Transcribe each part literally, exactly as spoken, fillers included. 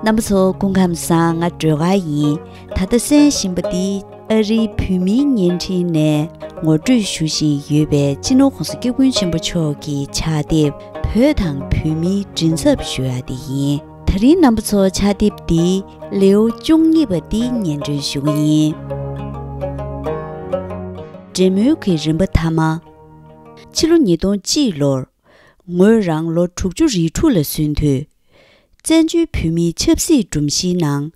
རྣམ་པ་ཚོ་སྐུ་ཁམས་བཟང་། ང་སྒྲོལ་དཀར་ཡིན། ད་ལྟ་གསན་བཞིན་པ་འདི་ཨ་རིའི་བོད་མིའི་བརྙན་འཕྲིན་ནས་ངོ་སྤྲོད་ཞུ་བཞིན་ཡོད་པའི་སྤྱི་ནོར་༸གོང་ས་༸སྐྱབས་མགོན་ཆེན་པོ་མཆོག་གི་ཕྱག་དེབ་བོད་དང་བོད་མིའི་མགྲིན་ཚབ་ཞུ་ཡ་དེ་ཡིན། ད་རིང་རྣམ་པ་ཚོ་ཕྱག་དེབ་འདི་ལེའུ་བཅུ་གཉིས་པ་འདི་སྙན་སྒྲོན་ཞུ་གི་ཡིན། འབྲེལ་མོལ་གྱི་རིམ་པ་ཐ་མ། ཕྱི་ལོ་ཉིས་སྟོང་གཅིག་ལོར། ངོས་རང་ལོ་དྲུག་ཅུ་རེ་དྲུག་ལ་སོན་དུས། བཙན་བྱོལ་བོད་མིའི་ཆབ་སྲིད་སྒྲོམ་གཞིའི་ནང་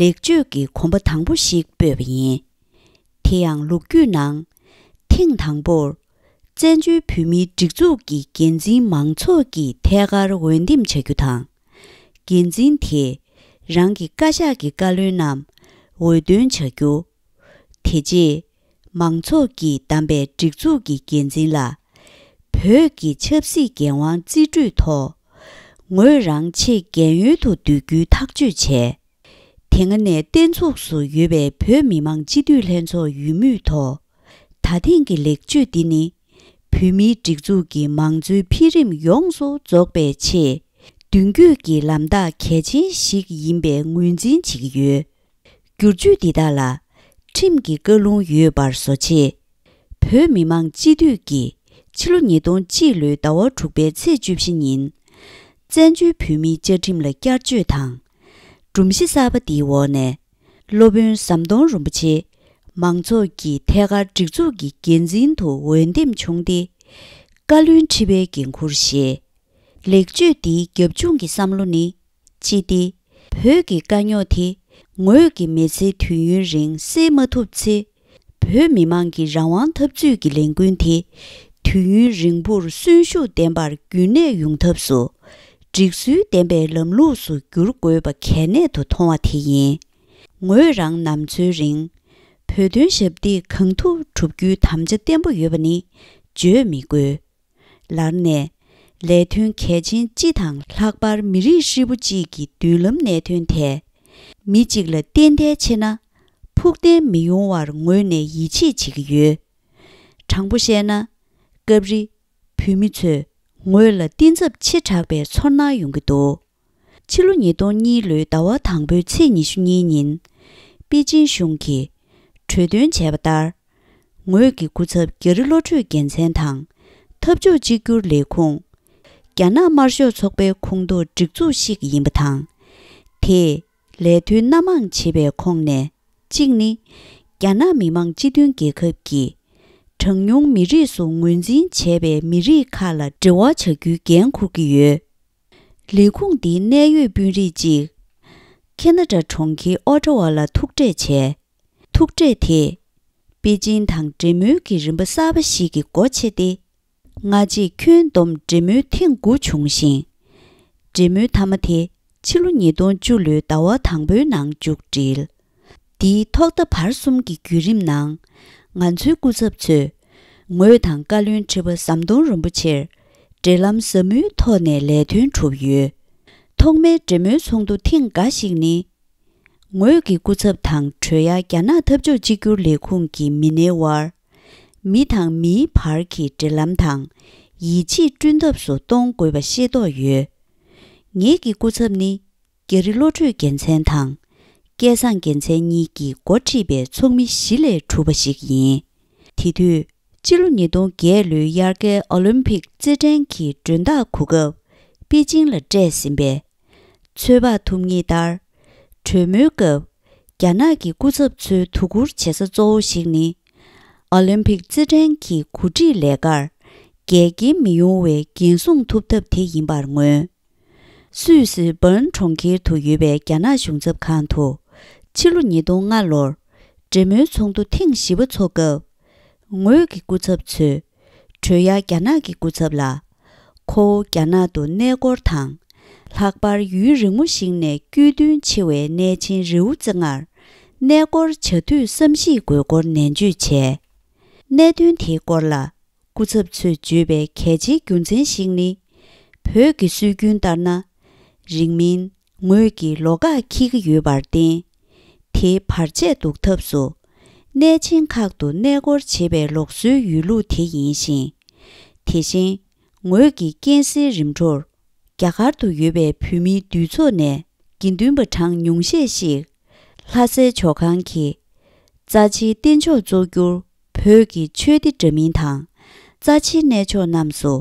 ལེགས་བཅོས་ཀྱི་གོམ་པ་དང་པོ་ཞིག་སྤོས་པ་ཡིན། དེ་ཡང་ལོ་རྒྱུས་ནང་། ཐེངས་དང་པོར། བཙན་བྱོལ་བོད་མིའི་སྒྲིག་འཛུགས་ཀྱི་འགན་འཛིན་མང་ཚོགས་ཀྱིས་ཐད་ཀར་འོས་འདེམས་བྱ་རྒྱུ་དང་། འགན་འཛིན་དེས་རང་གི་བཀའ་ཤག་གི་བཀའ་བློན་རྣམས་འོས་ཐོན་བྱ་རྒྱུ། དེ་རྗེས། མང་ཚོགས་ཀྱིས་བདམས་པའི་སྒྲིག་འཛུགས་ཀྱི་འགན་འཛིན་ལ། བོད་ཀྱི་ཆབ་སྲིད་འགན་དབང་རྩིས་སྤྲོད་ཐོག་ངོས་རང་ཆེས་རྒན་ཡོལ་དུ་སྡོད་རྒྱུའི་ཐག་གཅོད་བྱས། དེ་སྔ་ནས་བརྟན་ཚུགས་སུ་ཡོད་པའི་བོད་མི་མང་སྤྱི་འཐུས་ལྷན་ཚོགས་ཡོད་མུས་ཐོག་ད་ཐེངས་ཀྱི་ལེགས་བཅོས་འདི་ནི། བོད་མིའི་སྒྲིག་འཛུགས་ཀྱི་མང་གཙོའི་འཕེལ་རིམ་ཡོངས་སུ་རྫོགས་པའི་ཆེས་མདུན་སྐྱོད་ཀྱི་ལམ་རྟགས་གལ་ཆེན་ཞིག་ཡིན་པའི་ངོས་འཛིན་བྱེད་ཀྱི་ཡོད། བསྒྱུར་བཅོས་འདི་དག་ལ་ཁྲིམས་ཀྱི་བཀའ་ལུང་ཡོད་པར་བཟོ་ཆེད། བོད་མི་མང་སྤྱི་འཐུས་ཀྱིས་ཕྱི་ལོ་ཉིས་སྟོང་གཅིག་ལོའི་ཟླ་བ་དྲུག་པའི་ཚེས་བཅུ་བཞི་ཉིན། བཙན་བྱོལ་བོད་མིའི་བཅའ་ཁྲིམས་ལ་བསྐྱར་བཅོས་དང་། སྒྲོམ་གཞི་གསར་པ་འདིའི་འོག་ནས། སློབ་དཔོན་ཟམ་གདོང་རིན་པོ་ཆེ་མང་ཚོགས་ཀྱིས་ཐད་ཀར་སྒྲིག་འཛུགས་ཀྱི་འགན་འཛིན་དུ་འོས་འདེམས་བྱུང་སྟེ། བཀའ་བློན་ཁྲི་པའི་འགན་འཁུར་བཞེས། ལེགས་བཅོས་འདིའི་རྒྱབ་ལྗོངས་ཀྱི་བསམ་བློ་ནི། ཅི་སྟེ། བོད་ཀྱི་དཀའ་རྙོག་དེ་ངོས་ཀྱི་མི་ཚེའི་དུས་ཡུན་རིང་སེལ་མ་ཐུབ་ཚེ། བོད་མི་མང་གི་རང་དབང་འཐབ་རྩོད་ཀྱི་ལས་འགུལ་དེ་དུས་ཡུན་རིང་པོར་གསོན་ཤུགས་ལྡན་པར་རྒྱུན་གནས་ཡོང་ཐབས་སུ། སྒྲིག་སྲོལ་ལྡན་པའི་ལམ་ལུགས་སུ་བསྒྱུར་དགོས་པ་གལ་གནད་དུ་མཐོང་བ་དེ་ཡིན། ངོས་རང་ནམ་འཚོའི་རིང་། བོད་དོན་ཞབས་འདེགས་གང་ཐུབ་བསྒྲུབ་རྒྱུའི་དམ་བཅའ་བརྟན་པོ་ཡོད་པ་ནི་བརྗོད་མི་དགོས། ལར་ནས། ལས་དོན་གལ་ཆེན་སྤྱི་དང་ལྷག་པར་མི་རིགས་ཧྲིལ་པོ་གཅིག་གི་མདུན་ལམ་གནད་དོན་ཐད། མི་གཅིག་ལ་རྟེན་འབྲེལ་ཆེ་ན། ཕུགས་བརྟན་མི་ཡོང་བར་ངོས་ནས་ཡིད་ཆེས་བྱེད་ཀྱི་ཡོད། དྲང་པོ་བཤད་ན། སྐབས་རེ། བོད་མི་ཚོས་ངོས་ལ་གཏིང་ཚབ་ཆེ་དྲགས་པའི་ཚོར་སྣང་ཡོང་གི་འདུག་ཕྱི་ལོ་ཉིས་སྟོང་གཉིས་ལོའི་ཟླ་བ་དང་པོའི་ཚེས་ཉི་ཤུ་གཉིས་ཉིན། པེ་ཅིན་གཞུང་གིས་གྲོས་འདོན་བྱས་པ་ལྟར། ངོས་ཀྱི་སྐུ་ཚབ་རྒྱ་རི་བློ་གྲོས་རྒྱལ་མཚན་དང་། འཐབ་ཕྱོགས་གཅིག་གྱུར་ལས་ཁུངས། རྒྱ་ནག་དམར་ཤོག་ཚོགས་པའི་ཁོངས་གཏོགས་སྒྲིག་འཛུགས་ཤིག་ཡིན་པ་དང་། དེས་ལས་དོན་སྣ་མང་བྱེད་པའི་ཁོངས་ནས། གཅིག་ནི། རྒྱ་ནག་མི་དམངས་སྤྱི་མཐུན་རྒྱལ་ཁབ་ཀྱིས། གྲངས་ཉུང་མི་རིགས་སུ་ངོས་འཛིན་བྱས་པའི་མི་རིགས་ཁག་ལ་འབྲེལ་བ་བྱ་རྒྱུའི་འགན་འཁུར་གྱི་ཡོད། ལས་ཁུངས་འདིའི་གནད་ཡོད་དཔོན་རིགས་གཅིག་ཁེ་ན་ཌ་གྲོང་ཁྱེར་ཨོ་ཊ་ཝ་ལ་ཐུག་འཕྲད་བྱས། ཐུག་འཕྲད་དེས། པེ་ཅིན་དང་འབྲེལ་མོལ་གྱི་རིམ་པ་གསར་པ་ཞིག་གི་སྒོ་ཕྱེ་སྟེ། སྔ་རྗེས་ཁྱོན་བསྡོམས་འབྲེལ་མོལ་ཐེངས་དགུ་བྱུང་ཞིང་། འབྲེལ་མོལ་མཐའ་མ་དེ་ཕྱི་ལོ་ཉིས་སྟོང་བཅུ་ལོའི་ཟླ་བ་དང་པོའི་ནང་མཇུག་བསྒྲིལ། འདིའི་ཐོག་མཐའ་བར་གསུམ་གྱི་བརྒྱུད་རིམ་ནང་། ང་ཚོའི་སྐུ་ཚབ་ཚོས། ངོས་དང་བཀའ་བློན་ཁྲི་པ་ཟམ་གདོང་རིན་པོ་ཆེར། འབྲེལ་ལམ་ཟབ་མོའི་ཐོག་ནས་ལས་དོན་གྲུབ་ཡོད། ཐོག་མའི་འབྲེལ་མོལ་ཚོགས་འདུ་ཐེངས་འགའ་ཞིག་ནི། ངོས་ཀྱི་སྐུ་ཚབ་དང་གྲོས་ཡ་རྒྱ་ནག་འཐབ་ཕྱོགས་གཅིག་གྱུར་ལས་ཁུངས་ཀྱི་མི་སྣའི་དབར། མི་དང་མིའི་བར་གྱི་འབྲེལ་ལམ་དང་། ཡིད་ཆེས་བསྐྲུན་ཐབས་སུ་གཏོང་དགོས་པ་ཤེས་རྟོགས་ཡོད། ངེད་ཀྱི་སྐུ་ཚབ་ནི། རྒྱ་རི་བློ་གྲོས་རྒྱལ་མཚན་དང་། སྐལ་བཟང་རྒྱལ་མཚན་གཉིས་ཀྱིས་འགོ་ཁྲིད་པའི་ཚོགས་མི་བཞི་ལས་གྲུབ་པ་ཞིག་ཡིན། དེ་དུས། སྤྱི་ལོ་ཉིས་སྟོང་བརྒྱད་ལོའི་དབྱར་ཁའི་ཨོ་ལིམ་ཕིག་རྩེད་འགྲན་གྱི་མགྲོན་བདག་གོ་སྐབས་པེ་ཅིང་ལ་སྤྲད་ཟིན་པས། ཚོད་དཔག་ཐུབ་ངེས་ལྟར། གྲོས་མོལ་སྐབས། རྒྱ་ནག་གི་སྐུ་ཚབ་ཚོའི་དོ་ཁུར་བྱེད་ས་གཙོ་བོ་ཞིག་ནི། ཨོ་ལིམ་ཕིག་རྩེད་འགྲན་གྱི་གོ་སྒྲིག་ལས་ཀར་འགལ་རྐྱེན་མི་ཡོང་བའི་འགན་སྲུང་ཐུབ་ཐབས་དེ་ཡིན་པར་མངོན། སུད་སིའི་བྷརན་གྲོང་ཁྱེར་དུ་ཡོད་པའི་རྒྱ་ནག་གཞུང་ཚབ་ཁང་དུ། ཕྱི་ལོ་ཉིས་སྟོང་ལྔ་ལོར། འབྲེལ་མོལ་ཚོགས་འདུ་ཐེངས་བཞི་པ་འཚོགས་སྐབས། ངོས་ཀྱི་སྐུ་ཚབ་ཚོས། གྲོས་ཡ་རྒྱ་ནག་གི་སྐུ་ཚབ་ལ། ཁོ་བོ་རྒྱ་ནག་ཏུ་གནས་སྐོར་དང་། ལྷག་པར་ཡུན་རིང་མོ་ཞིག་ནས་སྐྱོ་འདུན་ཆེ་བའི་གནས་ཆེན་རི་བོ་རྩེ་ལྔར། གནས་སྐོར་བྱ་དུས་བསམ་གཞིག་དགོས་སྐོར་ནན་བརྗོད་བྱས། གནད་དོན་དེའི་སྐོར་ལ། སྐུ་ཚབ་ཚོས་བརྗོད་པའི་གལ་ཆེའི་རྒྱུ་མཚན་ཞིག་ནི། བོད་ཀྱི་སྲོལ་རྒྱུན་ལྟར་ན། རིང་མིན་ངོས་ཀྱིས་ལོགས་ཀ་འཁྱེར་གྱི་ཡོད་པར་བརྟེན། དེའི་བར་ཆད་བཟློག་ཐབས་སུ། གནས་ཆེན་ཁག་ཏུ་གནས་སྐོར་བྱེད་པའི་ལུགས་སྲོལ་ཡོད་ལུགས་དེ་ཡིན་ཞིང་། དེ་བཞིན། ངོས་ཀྱིས་རྐྱེན་སེལ་རིམ་གྲོར། རྒྱ་གར་དུ་ཡོད་པའི་བོད་མིའི་འདུས་ཚོགས་ནས། དགེ་འདུན་པ་གྲངས་ཉུང་ཤས་ཤིག་ལྷ་སའི་ཇོ་ཁང་གི་རྩ་ཆེའི་རྟེན་མཆོག་གཙོ་གྱུར་བོད་ཀྱི་ཆོས་སྡེ་འདྲ་མིན་དང་རྩ་ཆེའི་གནས་མཆོག་རྣམས་སུ་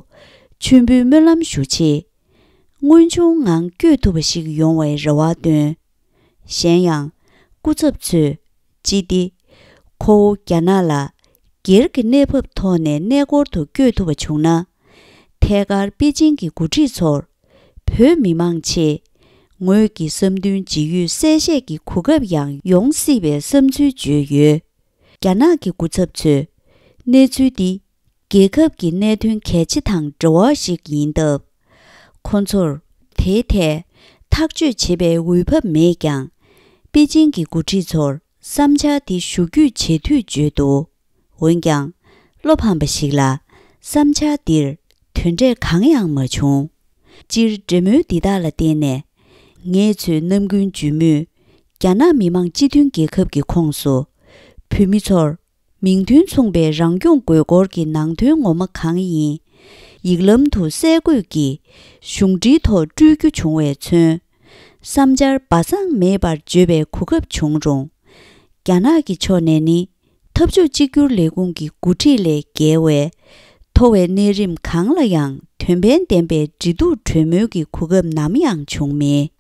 མཆོད་འབུལ་སྨོན་ལམ་ཞུ་ཆེད། དངོས་བྱུང་ངང་བསྐྱོད་ཐུབ་པ་ཞིག་ཡོང་བའི་རེ་བ་བཏོན། གཞན་ཡང་། སྐུ་ཚབ་ཚོས་ཅི་སྟེ། ཁོ་བོ་རྒྱ་ནག་ལ་སྒེར་གྱི་གནས་བབ་ཐོག་ནས་གནས་སྐོར་དུ་བསྐྱོད་ཐུབ་པ་བྱུང་ན། ཐད་ཀར་པེ་ཅིང་གི་འགོ་ཁྲིད་ཚོར་བོད་མི་མང་ཆེད་ངོས་ཀྱི་བསམ་འདུན་ཇི་ཡོད་གསལ་བཤད་ཀྱི་གོ་སྐབས་ཡང་ཡོང་སྲིད་པའི་བསམ་ཚུལ་བརྗོད་ཡོད། རྒྱ་ནག་གི་སྐུ་ཚབ་ཚོས་གནས་ཚུལ་འདི་རྒྱལ་ཁབ་ཀྱི་གནད་དོན་གལ་ཆེ་དང་འབྲེལ་བ་ཞིག་ཡིན་སྟབས། ཁོ་ཚོར་དེའི་ཐད་ཐག་གཅོད་བྱེད་པའི་འོས་བབ་མེད་ཀྱང་། པེ་ཅིང་གི་འགོ་ཁྲིད་ཚོར་བསམ་འཆར་དེ་ཞུ་རྒྱུའི་བྱེད་འཐུས་བརྗོད་འདུག་འོན་ཀྱང་། བློ་ཕམ་པ་ཞིག་ལ། བསམ་འཆར་འདིར་དོན་འབྲས་གང་ཡང་མ་བྱུང་། སྤྱིར་འབྲེལ་མོལ་འདི་དག་ལ་བརྟེན་ནས། ངེད་ཚོས་ནམ་རྒྱུན་བརྗོད་མུས། རྒྱ་ནག་མི་དམངས་སྤྱི་མཐུན་རྒྱལ་ཁབ་ཀྱི་ཁོངས་སུ། བོད་མི་ཚོར། མིང་དོན་མཚུངས་པའི་རང་སྐྱོང་དགོས་སྐོར་གྱི་ནང་དོན་ངོ་མ་གང་ཡིན། ཡིག་ལམ་དུ་གསལ་བཀོད་ཀྱིས་གཞུང་འབྲེལ་ཐོག་སྤྲོད་རྒྱུ་བྱུང་བས་མཚོན། བསམ་འཆར་སྦ་གསང་མེད་པར་བརྗོད་པའི་གོ་སྐབས་བྱུང་རུང་། རྒྱ་ནག་གི་ཕྱོགས་ནས་ནི། འཐབ་ཕྱོགས་གཅིག་གྱུར་ལས་ཁུངས་ཀྱི་འགོ་ཁྲིད་ལས་བརྒལ་བའི་མཐོ་བའི་གནས་རིམ་གང་ལ་ཡང་དོན་ཕན་ལྡན་པའི་འབྲེལ་གཏུག་གྲོས་མོལ་གྱི་གོ་སྐབས་ནམ་ཡང་བྱུང་མེད།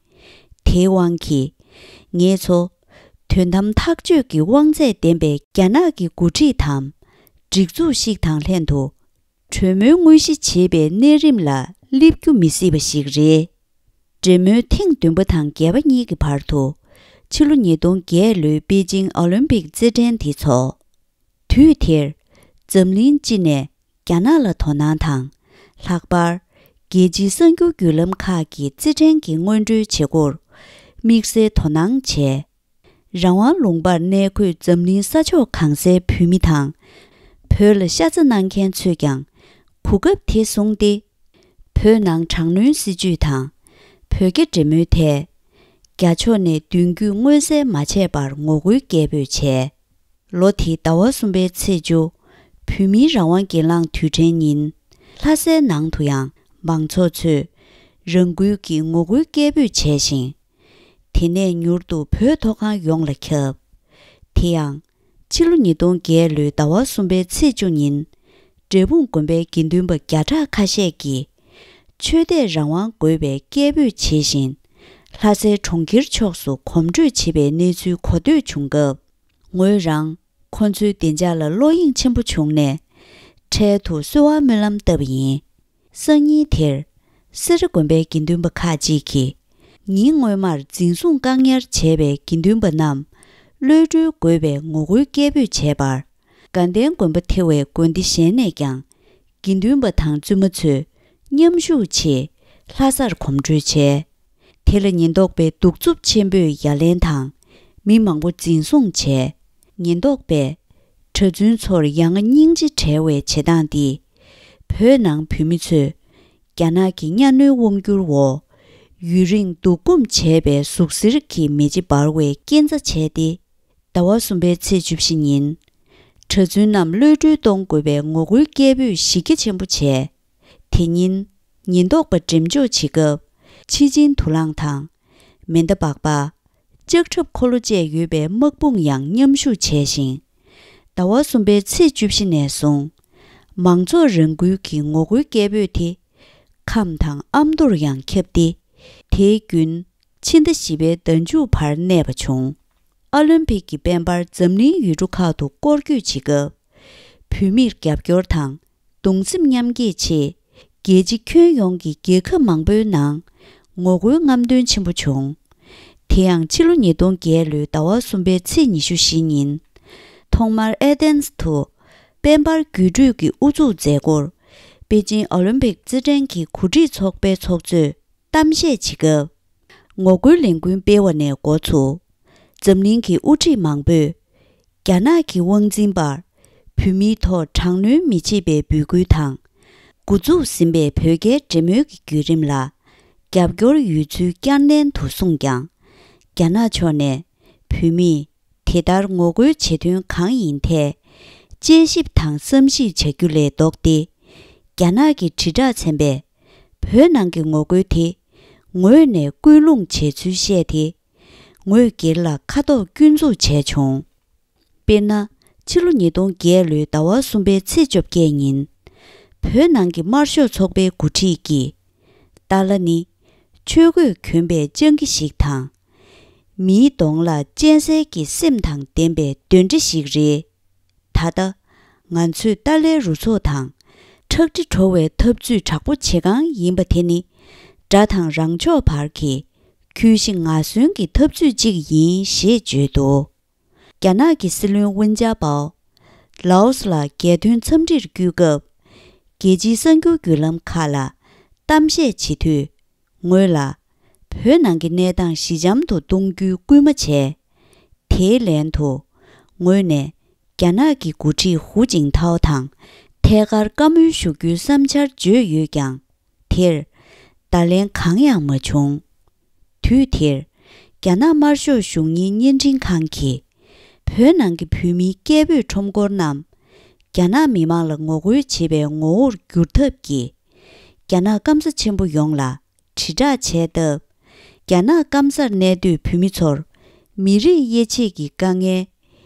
དེའི་དབང་གིས། ངེད་ཚོ། དོན་དམ་ཐག་གཅོད་ཀྱི་དབང་ཚད་ལྡན་པའི་རྒྱ་ནག་གི་འགོ་ཁྲིད་དམ། སྒྲིག་འཛུགས་ཤིག་དང་ལྷན་དུ། གྲོས་མོལ་དངོས་གཞི་བྱེད་པའི་གནས་རིམ་ལ་སླེབས་རྒྱུ་མི་སྲིད་པ་ཞིག་རེད། འབྲེལ་མོལ་ཐེངས་བདུན་པ་དང་བརྒྱད་པ་གཉིས་ཀྱི་བར་དུ། ཕྱི་ལོ་ཉིས་སྟོང་བརྒྱད་ལོའི་པེ་ཅིང་ཨོ་ལིམ་པིག་རྩེད་འགྲན་དེ་འཚོགས། དུས་དེར། འཛམ་གླིང་སྤྱི་ནས་རྒྱ་ནག་ལ་དོ་སྣང་དང་། ལྷག་པར། རྒྱལ་སྤྱིའི་གསར་འགྱུར་བརྒྱུད་ལམ་ཁག་གིས་རྩེད་འགྲན་གྱི་སྔོན་འགྲོའི་བྱེད་སྒོར། དམིགས་བསལ་དོ་སྣང་བྱས། རང་དབང་ལུང་པར་གནས་འཁོད་འཛམ་གླིང་ས་ཕྱོགས་གང་སའི་བོད་མི་དང་། བོད་ལ་ཤ་ཚ་གནང་མཁན་ཚོས་ཀྱང་གོ་སྐབས་དེ་བཟུང་སྟེ། བོད་ནང་དྲག་གནོན་སྲིད་བྱུས་དང་། བོད་རྒྱ་འབྲེལ་མོལ་ཐད། རྒྱ་ཕྱོགས་ནས་མདུན་སྐྱོད་མངོན་གསལ་མ་བྱས་པར་ངོ་རྒོལ་སྐད་འབོད་བྱས། ལོ་དེའི་ཟླ་བ་གསུམ་པའི་ཚེས་བཅུ། བོད་མིའི་རང་དབང་སྒེར་ལངས་དུས་དྲན་ཉིན། ལྷ་སའི་ནང་དུ་ཡང་མང་ཚོགས་ཚོས་རང་འགུལ་གྱིས་ངོ་རྒོལ་སྐད་འབོད་བྱས་ཤིང་། དེ་ནས་མྱུར་དུ་བོད་མཐོ་སྒང་ཡོངས་ལ་ཁྱབ། དེ་ཡང་། ཕྱི་ལོ་ཉིས་སྟོང་བརྒྱད་ལོའི་ཟླ་བ་གསུམ་པའི་ཚེས་བཅུ་ཉིན། འབྲས་སྤུངས་དགོན་པའི་དགེ་འདུན་པ་བརྒྱ་ཕྲག་ཁ་ཤས་ཀྱིས། ཆོས་དད་རང་དབང་དགོས་པའི་སྐད་འབོད་བྱེད་བཞིན། ལྷ་སའི་གྲོང་ཁྱེར་ཕྱོགས་སུ་གོམ་བགྲོད་བྱེད་པའི་གནས་ཚུལ་གོ་ཐོས་བྱུང་སྐབས། ངོས་རང་ཁོ་ཚོའི་བདེ་འཇགས་ལ་བློ་གཡེང་ཆེན་པོ་བྱུང་ནས། འཕྲལ་དུ་གསོལ་བ་སྨོན་ལམ་བཏབ་པ་ཡིན། སང་ཉིན་དེར། སེ་ར་དགོན་པའི་དགེ་འདུན་པ་ཁག་ཅིག་གིས། ཉིན་སྔོན་མར་འཛིན་བཟུང་བཀག་ཉར་བྱས་པའི་དགེ་འདུན་པ་རྣམས། གློད་གྲོལ་དགོས་པའི་ངོ་རྒོལ་སྐད་འབོད་བྱས་པར། དགའ་ལྡན་དགོན་པ་ཐེ་བའི་དགོན་སྡེ་གཞན་ནས་ཀྱང་། དགེ་འདུན་པ་དང་བཙུན་མ་ཚོས་མཉམ་ཞུགས་ཆེད་ལྷ་སར་གོམ་བགྲོད་བྱས། དེ་ལ་ཉེན་རྟོག་པའི་གདུག་རྩུབ་ཆེན་པོས་ཡ་ལན་དང་། མི་མང་པོ་འཛིན་བཟུང་བྱས། ཉེན་རྟོག་པས་གྲྭ་བཙུན་ཚོར་ཡ་ང་སྙིང་རྗེ་བྲལ་བའི་བྱེད་སྟངས་འདིས། བོད་ནང་བོད་མི་ཚོས་རྒྱ་ནག་གི་གཉའ་གནོན་དབང་བསྒྱུར་འོག་ཡུན་རིང་སྡུག་སྐོམ་བྱས་པའི་ཟུག་གཟེར་གྱི་མེ་ལྕེ་འབར་བའི་རྐྱེན་རྩ་བྱས་ཏེ། ཟླ་བ་གསུམ་པའི་ཚེས་བཅུ་བཞི་ཉིན། གྲྭ་བཙུན་རྣམས་གློད་གྲོལ་གཏོང་དགོས་པའི་ངོ་རྒོལ་སྐད་འབོད་གཞི་རྒྱ་ཆེན་པོ་བྱས། དེ་ཉིན། ཉེན་རྟོག་པ་འགྲེམས་འཇོག་བྱེད་སྐབས། ཕྱི་ཆིན་དུ་ལང་དང་། མེ་མདའ་སྦག་སྦག་ལྕགས་ཁྲབ་འཁོར་ལོ་བཅས་ཡོད་པའི་དམག་དཔུང་ཡང་མཉམ་ཞུགས་བྱས་ཤིང་། ཟླ་བ་གསུམ་པའི་ཚེས་བཅུ་བཞི་ནས་བཟུང་། མང་ཚོགས་རང་འགུལ་གྱི་ངོ་རྒོལ་སྐད་འབོད་དེ། ཁམས་དང་ཨ་མདོར་ཡང་ཁྱབ་སྟེ། དེའི་རྒྱུན། ཕྱི་ཟླ་བཞི་པའི་ཟླ་མཇུག་བར་གནས་པ་བྱུང་། ཨོ་ལིམ་པིག་གི་དཔལ་འབར་འཛམ་གླིང་ཡུལ་གྲུ་ཁག་ཏུ་སྐོར་སྐྱོད་བྱེད་སྐབས། བོད་མིར་རྒྱབ་སྐྱོར་དང་གདུང་སེམས་མཉམ་སྐྱེད་ཆེད། རྒྱལ་སྤྱི་ཁྱོན་ཡོངས་ཀྱི་རྒྱལ་ཁབ་མང་པོའི་ནང་ངོ་རྒོལ་རྔམ་སྟོན་ཆེན་པོ་བྱུང་། དེ་ཡང་ཕྱི་ལོ་ཉིས་སྟོང་བརྒྱད་ལོའི་ཟླ་བ་གསུམ་པའི་ཚེས་ཉི་ཤུ་བཞི་ཉིན། ཐོག་མར་ཨེ་ཐེན་སི་དུ་དཔལ་འབར་རྒྱུག་སྤྲོད་ཀྱི་དབུ་འཛུགས་མཛད་སྒོར། པེ་ཅིང་ཨོ་ལིམ་པིག་རྩེད་འགྲན་གྱི་གོ་སྒྲིག་ཚོགས་པའི་ཚོགས་གཙོས། གཏམ་བཤད་བྱེད་སྐབས། ངོ་རྒོལ་ལས་འགུལ་སྤེལ་བ་ནས་འགོ་ཚུགས། འཛམ་གླིང་གི་དབུ་ཁྲིད་མང་པོས། རྒྱ་ནག་གི་དབང་འཛིན་པར། བོད་མིའི་ཐོག་དྲག་གནོན་མི་བྱེད་པའི་འབོད་སྐུལ་དང་། འགོ་འཛུགས་ཟིན་པའི་བོད་རྒྱའི་འབྲེལ་མོལ་གྱི་བརྒྱུད་རིམ་ལ། རྒྱབ་སྐྱོར་ཡོད་ཚུལ་བསྐྱར་ནན་དུ་གསུངས་ཀྱང་། རྒྱ་ནག་ཕྱོགས་ནས། བོད་མིས། དེ་ལྟར་ངོ་རྒོལ་བྱེད་དོན་གང་ཡིན་ཐད། དཔྱད་ཞིབ་དང་བསམ་ཞིབ་བྱ་རྒྱུ་ལས་ལྡོག་སྟེ། རྒྱ་ནག་གི་དྲིལ་བསྒྲགས་ཚན་པས། བོད་ནང་གི་ངོ་རྒོལ་དེ། ངོས་ནས་སྐུལ་སློང་བྱས་ཚུལ་བཤད་དེ། ངོས་སྒེར་ལ་ཁ་ཐོག་སྐྱོན་འཛུགས་བྱས་བྱུང་། དཔེར་ན། ཕྱི་ལོ་ཉིས་སྟོང་བརྒྱད་ལོའི་ཟླ་བ་གསུམ་པའི་ཚེས་བཅོ་བརྒྱད་ཉིན། བོད་ནང་གི་དམར་ཤོག་ཚོགས་པའི་འགོ་ཁྲིད་ཀྱིས། ཏཱ་ལ་ནི་ཆོས་གོས་གྱོན་པའི་སྤྱང་ཀི་ཞིག་དང་། མིའི་གདོང་ལ་གཅན་གཟན་གྱི་སེམས་དང་ལྡན་པའི་གདོན་འདྲེ་ཞིག་རེད། ད་ལྟ་ང་ཚོས་ཏཱ་ལའི་རུ་ཚོགས་དང་ཁྲག་དྲི་བྲོ་བའི་འཐབ་རྩོད་དྲག་པོ་བྱེད་སྒང་ཡིན་པ་དེ་ནི་དགྲ་དང་རང་ཕྱོགས་བར་གྱི་གུས་ཤིང་ངར་གསོན་གྱི་འཐབ་རྩོད་ཅིག་ཡིན་ཞེས་བརྗོད་འདུག་རྒྱ་ནག་གི་སྲིད་བློན་ཝུན་ཅཱ་པའོ། ལའོ་སི་ལ་རྒྱལ་དོན་འཚམས་འདྲིར་བསྐྱོད་སྐབས། རྒྱལ་སྤྱིའི་གསར་འགྱུར་བརྒྱུད་ལམ་ཁག་ལ་གཏམ་བཤད་བྱེད་དུས། ངོས་ལ་བོད་ནང་གི་གནས་སྟངས་ཞི་འཇམ་དུ་གཏོང་རྒྱུའི་སྐུལ་མ་བྱས། དེའི་ལན་དུ། ངོས་ནས་རྒྱ་ནག་གི་འགོ་ཁྲིད་ཧུ་ཅིན་ཐའོ་དང་ཐད་ཀར་བཀའ་མོལ་ཞུ་རྒྱུའི་བསམ་འཆར་བརྗོད་ཡོད་ཀྱང་། དེར་བརྡ་ལན་གང་ཡང་མ་བྱུང་། དུས་དེར། རྒྱ་ནག་དམར་ཤོག་གཞུང་གཉེར་བརྙན་འཕྲིན་ཁང་གིས། བོད་ནང་གི་བོད་མིའི་སྐད་འབོད་ཁྲོམ་སྐོར་རྣམས། རྒྱ་ནག་མི་མང་ལ་ངོ་རྒོལ་བྱེད་པའི་ངོ་བོར་བསྒྱུར་ཐབས་ཀྱིས། རྒྱ་ནག་སྐམ་ས་ཆེན་པོ་ཡོངས་ལ་དྲིལ་བསྒྲགས་བྱས་སྟབས། རྒྱ་ནག་སྐམ་སར་གནས་སྡོད་བོད་མི་ཚོར། མི་རིགས་དབྱེ་འབྱེད་ཀྱི་དཀའ་ངལ།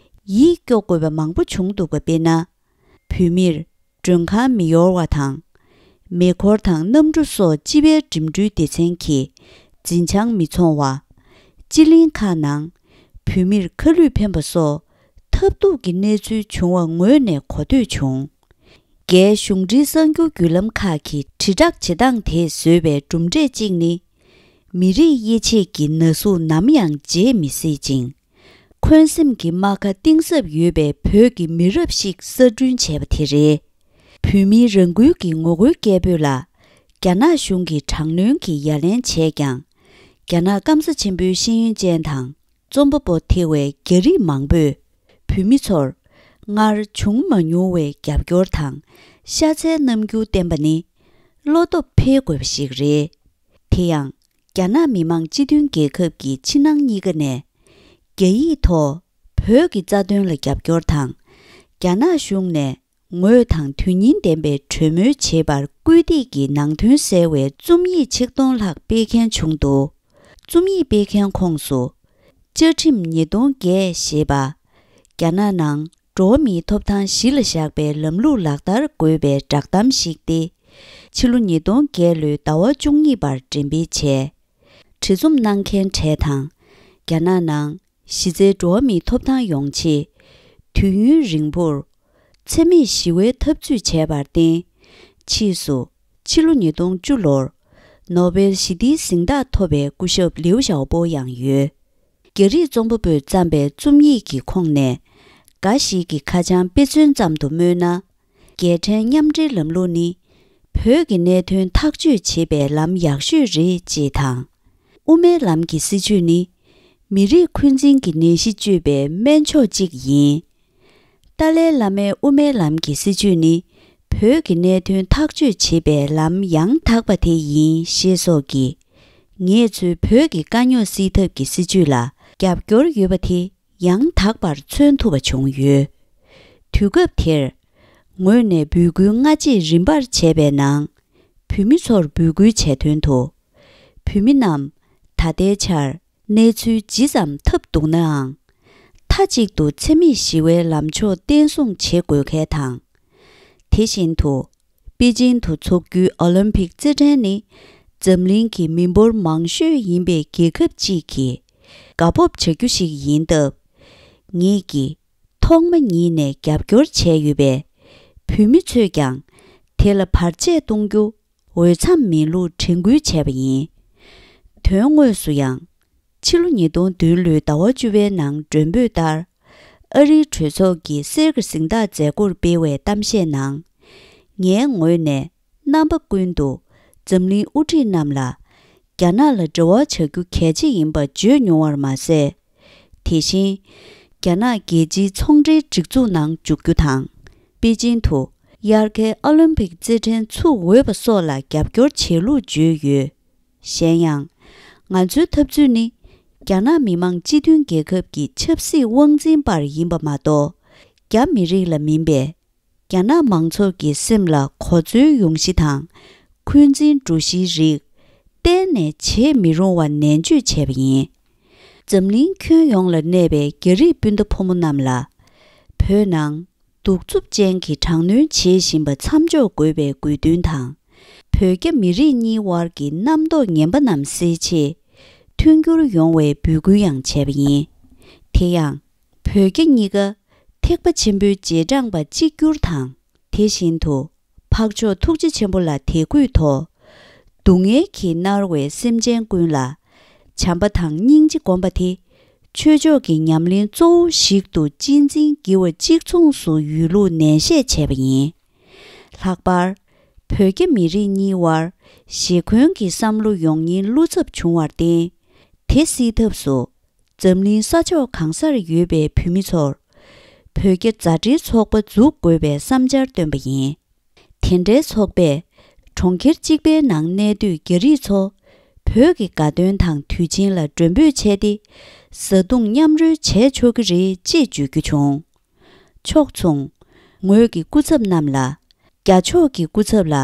ཡིད་སྐྱོ་དགོས་པ་མང་པོ་བྱུང་འདུག་པ། དཔེར་ན། བོད་མིར། མགྲོན་ཁང་མི་གཡོར་བ་དང་། མེ་འཁོར་དང་གནམ་གྲུ་སོགས་སྤྱི་པའི་འགྲིམ་འགྲུལ་སྡེ་ཚན་གྱི་འཛིན་བྱང་མི་འཚོང་བ། སྤྱི་གླིང་ཁག་ནང་བོད་མིར་ཁ་བསླུས་འཕེན་པ་སོགས་ཐབས་སྡུག་གི་གནས་ཚུལ་བྱུང་བ་ངོས་ནས་གོ་ཐོས་བྱུང་། རྒྱའི་གཞུང་འབྲེལ་གསར་འགྱུར་བརྒྱུད་ལམ་ཁག་གིས་དྲིལ་བསྒྲགས་བྱེད་སྟངས་དེས་བཟོས་པའི་གྲུབ་འབྲས་གཅིག་ནི། མི་རིགས་དབྱེ་འབྱེད་ཀྱི་ན་ཟུག་ནམ་ཡང་བརྗེད་མི་སྲིད་ཅིང་། འཁོན་སེམས་ཀྱི་རྨ་ཁ་གཏིང་ཟབ་ཡོད་པའི་བོད་ཀྱི་མི་རབས་ཤིག་གསར་སྐྲུན་བྱས་པ་དེ་རེད། བོད་མིའི་རང་འགུལ་གྱི་ངོ་རྒོལ་སྐད་འབོད་ལ། རྒྱ་ནག་གཞུང་གིས་དྲག་གནོན་གྱིས་ཡ་ལན་བྱས་ཀྱང་། རྒྱ་ནག་སྐམ་ས་ཆེན་པོའི་ཤེས་ཡོན་ཅན་དང་རྩོམ་པ་པོ་ཐེ་བའི་རྒྱ་རིགས་མང་པོས། བོད་མི་ཚོར་སྔར་བྱུང་མ་མྱོང་བའི་རྒྱབ་སྐྱོར་དང་ཤ་ཚའི་རྣམ་འགྱུར་བསྟན་པ་ནི། བློ་སྟོབས་འཕེལ་དགོས་པ་ཞིག་རེད། དེ་ཡང་། རྒྱ་ནག་མི་དམངས་སྤྱི་མཐུན་རྒྱལ་ཁབ་ཀྱི་ཕྱི་ནང་གཉིས་ཀ་ནས། རྒྱ་ཡིག་ཐོག་བོད་ཀྱི་རྩ་དོན་ལ་རྒྱབ་སྐྱོར་དང་། རྒྱ་ནག་གཞུང་ནས་ངོས་དང་དོན་སྙིང་ལྡན་པའི་གྲོས་མོལ་བྱེད་པར་སྐུལ་འདེད་ཀྱི་ནང་དོན་གསལ་བའི་རྩོམ་ཡིག་ཆིག་སྟོང་ལྷག་སྤེལ་མཁན་བྱུང་འདུག་རྩོམ་ཡིག་སྤེལ་མཁན་ཁོངས་སུ། བཅའ་ཁྲིམས་ཉིས་སྟོང་བརྒྱད་ཞེས་པ། རྒྱ་ནག་ནང་འགྲོ་བ་མིའི་ཐོབ་ཐང་གཞི་ལ་བཞག་པའི་ལམ་ལུགས་ལག་བསྟར་དགོས་པའི་བསྒྲགས་གཏམ་ཞིག་སྟེ། ཕྱི་ལོ་ཉིས་སྟོང་བརྒྱད་ལོའི་ཟླ་བ་བཅུ་གཉིས་པར་འགྲེམས་སྤེལ་བྱས། བྲིས་རྩོམ་གནང་མཁན་གྲས་དང་། རྒྱ་ནག་ནང་གཞི་རྩའི་འགྲོ་བ་མིའི་ཐོབ་ཐང་ཡོང་ཆེད། དུས་ཡུན་རིང་པོར་འཚེ་མེད་ཞི་བའི་འཐབ་རྩོད་བྱས་པར་བརྟེན། ཕྱིས་སུ་ཕྱི་ལོ་ཉིས་སྟོང་བཅུ་ལོར་ནོ་བེལ་ཞི་བདེའི་གཟེངས་རྟགས་ཐོབ་པའི་སྐུ་ཞབས་ལིའུ་ཞའོ་པོ་ཡང་ཡོད། རྒྱ་རིགས་རྩོམ་པ་པོས་བརྩམས་པའི་རྩོམ་ཡིག་གི་ཁོངས་ནས། འགའ་ཞིག་གི་ཁ་བྱང་དཔེ་མཚོན་ཙམ་དུ་སྨོས་ན། རྒྱལ་ཕྲན་མཉམ་འབྲེལ་ལམ་ལུགས་ནི། བོད་ཀྱི་གནད་དོན་ཐག་གཅོད་བྱེད་པའི་ལམ་ཡག་ཤོས་རེད་ཅེས་དང་། དབུ་མའི་ལམ་གྱི་སྲིད་བྱུས་ནི། མི་རིགས་འཁོན་འཛིན་གྱི་ནད་གཞི་བཅོས་པའི་སྨན་མཆོག་ཅིག་ཡིན། ཏཱ་ལའི་བླ་མའི་དབུ་མའི་ལམ་གྱི་སྲིད་བྱུས་ནི། བོད་ཀྱི་གནད་དོན་ཐག་གཅོད་བྱེད་པའི་ལམ་ཡང་དག་པ་དེ་ཡིན་ཞེས་སོགས་ཀྱིས། ངེད་ཚོའི་བོད་ཀྱི་དཀའ་རྙོག་སེལ་ཐབས་ཀྱི་སྲིད་བྱུས་ལ་རྒྱབ་སྐྱོར་ཡོད་པ་དེ་ཡང་དག་པར་མཚོན་ཐུབ་པ་བྱུང་ཡོད། དུས་སྐབས་དེར། ངོས་ནས་འབོད་སྐུལ་སྔ་རྗེས་རིམ་པར་བྱས་པའི་ནང་། བོད་མི་ཚོར་འབོད་སྐུལ་བྱས་དོན་དུ། བོད་མི་རྣམས་ད་ལྟའི་ཆར་གནས་ཚུལ་ཇི་ཙམ་ཐབས་སྡུག་ནའང་། མཐའ་གཅིག་ཏུ་འཚེ་མེད་ཞི་བའི་ལམ་ཕྱོགས་བརྟན་སྲུང་བྱེད་དགོས་གལ་དང་། དེ་བཞིན་དུ། པེ་ཅིན་དུ་འཚོགས་རྒྱུའི་ཨོ་ལིམ་ཕིག་རྩེད་འགྲན་ནི། འཛམ་གླིང་གི་མི་འབོར་མང་ཤོས་ཡིན་པའི་རྒྱལ་ཁབ་ཅིག་གིས་དགའ་སྤོབས་བྱ་རྒྱུ་ཞིག་ཡིན་སྟབས། ངེད་ཀྱིས་ཐོག་མ་ཉིད་ནས་རྒྱབ་སྐྱོར་བྱས་ཡོད་པས། བོད་མི་ཚོས་ཀྱང་དེ་ལ་བར་ཆད་གཏོང་རྒྱུ་འོས་འཚམ་མིན་ལུགས་དྲན་སྐུལ་བྱས་པ་ཡིན། དོན་དངོས་སུ་ཡང་། ཕྱི་ལོ་ཉིས་སྟོང་བདུན་ལོའི་ཟླ་བ་བཅུ་པའི་ནང་མགྲོན་འབོད་ལྟར། ཨ་རིའི་གྲོས་ཚོགས་ཀྱི་གསེར་གྱི་གཟེངས་རྟགས་མཛད་སྒོར་སྤེལ་བའི་གཏམ་བཤད་ནང་། ངའི་ངོས་ནས་རྣམ་པ་ཀུན་ཏུ་འཛམ་གླིང་དབུ་ཁྲིད་རྣམས་ལ། རྒྱ་ནག་ལ་འབྲེལ་བ་བྱ་རྒྱུ་གལ་ཆེ་ཡིན་པ་བརྗོད་མྱོང་བར་མ་ཟད། དེ་བཞིན། རྒྱ་ནག་རྒྱལ་སྤྱིའི་ཚོང་འབྲེལ་སྒྲིག་འཛུགས་ནང་འཇུག་རྒྱུ་དང་། པེ་ཅིན་དུ་དབྱར་ཁའི་ཨོ་ལིམ་ཕིག་རྩེད་འགྲན་ཚུགས་འོས་པ་སོགས་ལ་རྒྱབ་སྐྱོར་བྱེད་ལུགས་བརྗོད་ཡོད། གཞན་ཡང་། ང་ཚོའི་འཐབ་རྩོད་ནི། རྒྱ་ནག་མི་དམངས་སྤྱི་མཐུན་རྒྱལ་ཁབ་ཀྱི་ཆབ་སྲིད་དབང་འཛིན་པར་ཡིན་པ་མ་གཏོགས། རྒྱ་མི་རིགས་ལ་མིན་པས། རྒྱ་ནག་མང་ཚོགས་ཀྱི་སེམས་ལ་གོ་འཛོལ་ཡོང་གཞི་དང་། འཁོན་འཛིན་འགྲོ་གཞིའི་རིགས། གཏན་ནས་བྱེད་མི་རུང་བ་ནན་བརྗོད་བྱས་པ་ཡིན། འཛམ་གླིང་ཁྱོན་ཡོངས་ལ་གནས་པའི་རྒྱ་རིགས་སྤུན་ཟླ་ཕོ་མོ་རྣམས་ལ། བོད་ནང་གདུག་རྩུབ་ཅན་གྱི་དྲག་གནོན་བྱེད་བཞིན་པ་མཚམས་འཇོག་དགོས་པའི་དགོས་འདུན་དང་། བོད་རྒྱ་མི་རིགས་གཉིས་དབར་གྱི་རྣམ་རྟོག་ངན་པ་རྣམས་སེལ་ཆེད། མཐུན་འགྱུར་ཡོང་བའི་འབོད་སྐུལ་ཡང་བྱས་པ་ཡིན། དེ་ཡང་། བོད་རྒྱ་གཉིས་ཀ་ཐེག་པ་ཆེན་པོའི་རྗེས་འབྲང་པ་གཅིག་གྱུར་དང་། དེ་བཞིན་དུ། འཕགས་མཆོག་ཐུགས་རྗེ་ཆེན་པོ་ལ་དད་གུས་ཐོག། སྡུག་བསྔལ་གྱིས་མནར་བའི་སེམས་ཅན་ཀུན་ལ། བྱམས་པ་དང་སྙིང་རྗེ་སྒོམ་པ་དེ། ཆོས་ཕྱོགས་ཀྱི་ཉམས་ལེན་གཙོ་བོ་ཞིག་ཏུ་གཅེས་འཛིན་བགྱི་བ་གཅིག་མཚུངས་སུ་ཡོད་ལུགས་ནན་བཤད་བྱས་པ་ཡིན། ལྷག་པར། བོད་རྒྱ་མི་རིགས་གཉིས་དབར་ཞེ་འཁོན་གྱི་བསམ་བློ་ཡོང་ཉེན་བློ་འཚབ་བྱུང་བར་བརྟེན། དེ་སེལ་ཐབས་སུ། འཛམ་གླིང་ས་ཕྱོགས་གང་སར་ཡོད་པའི་བོད་མི་ཚོར། བོད་རྒྱ་མཛའ་འབྲེལ་ཚོགས་པ་འཛུགས་དགོས་པའི་བསམ་འཆར་བཏོན་པ་ཡིན། དེ་འདྲའི་ཚོགས་པས། གྲོང་ཁྱེར་གཅིག་པའི་ནང་གནས་སྡོད་རྒྱ་རིགས་ཚོ། བོད་ཀྱི་དགའ་སྟོན་དང་དུས་ཆེན་ལ་མགྲོན་འབོད་བྱས་ཏེ། བཟའ་བཏུང་མཉམ་རོལ་བྱས་ཆོག་གི་རེད་ཅེས་བརྗོད་རྒྱུ་བྱུང་། ཕྱོགས་མཚུངས། ངོས་ཀྱི་སྐུ་ཚབ་རྣམས་ལ། རྒྱ་ཕྱོགས་ཀྱི་སྐུ་ཚབ་ལ།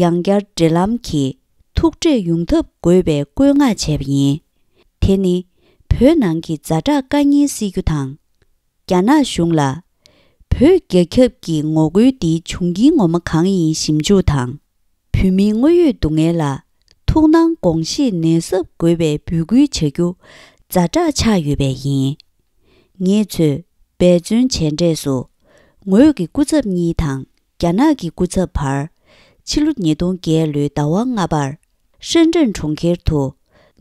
ཡང་བསྐྱར་འབྲེལ་ལམ་གྱིས་ཐུག་འཕྲད་ཡོང་ཐབས་དགོས་པའི་བཀོད་མངགས་བྱས་པ་ཡིན། དེ་ནི། བོད་ནང་གི་ཛ་དྲག་དཀའ་ངལ་སེལ་རྒྱུ་དང་། རྒྱ་ནག་གཞུང་ལ། བོད་རྒྱ་ཁྱབ་ཀྱི་ངོ་རྒོལ་འདིའི་འབྱུང་རྐྱེན་ངོ་མ་གང་ཡིན་ཞིབ་འཇུག་དང་། བོད་མིའི་དངོས་ཡོད་སྡུག་བསྔལ་ལ། ཐུགས་སྣང་དགོངས་བཞེས་ནན་གསབ་དགོས་པའི་འབོད་སྐུལ་བྱ་རྒྱུ། ཛ་དྲག་ཆགས་ཡོད་པས་ཡིན། ངེད་ཚོས་འབད་བརྩོན་བྱས་འབྲས་སུ། ངོས་ཀྱི་སྐུ་ཚབ་གཉིས་དང་རྒྱ་ནག་གི་སྐུ་ཚབ་བར། ཕྱི་ལོ་ཉིས་སྟོང་བརྒྱད་ལོའི་ཟླ་བ་ལྔ་པར། ཧྲེན་ཀྲེན་གྲོང་ཁྱེར་དུ།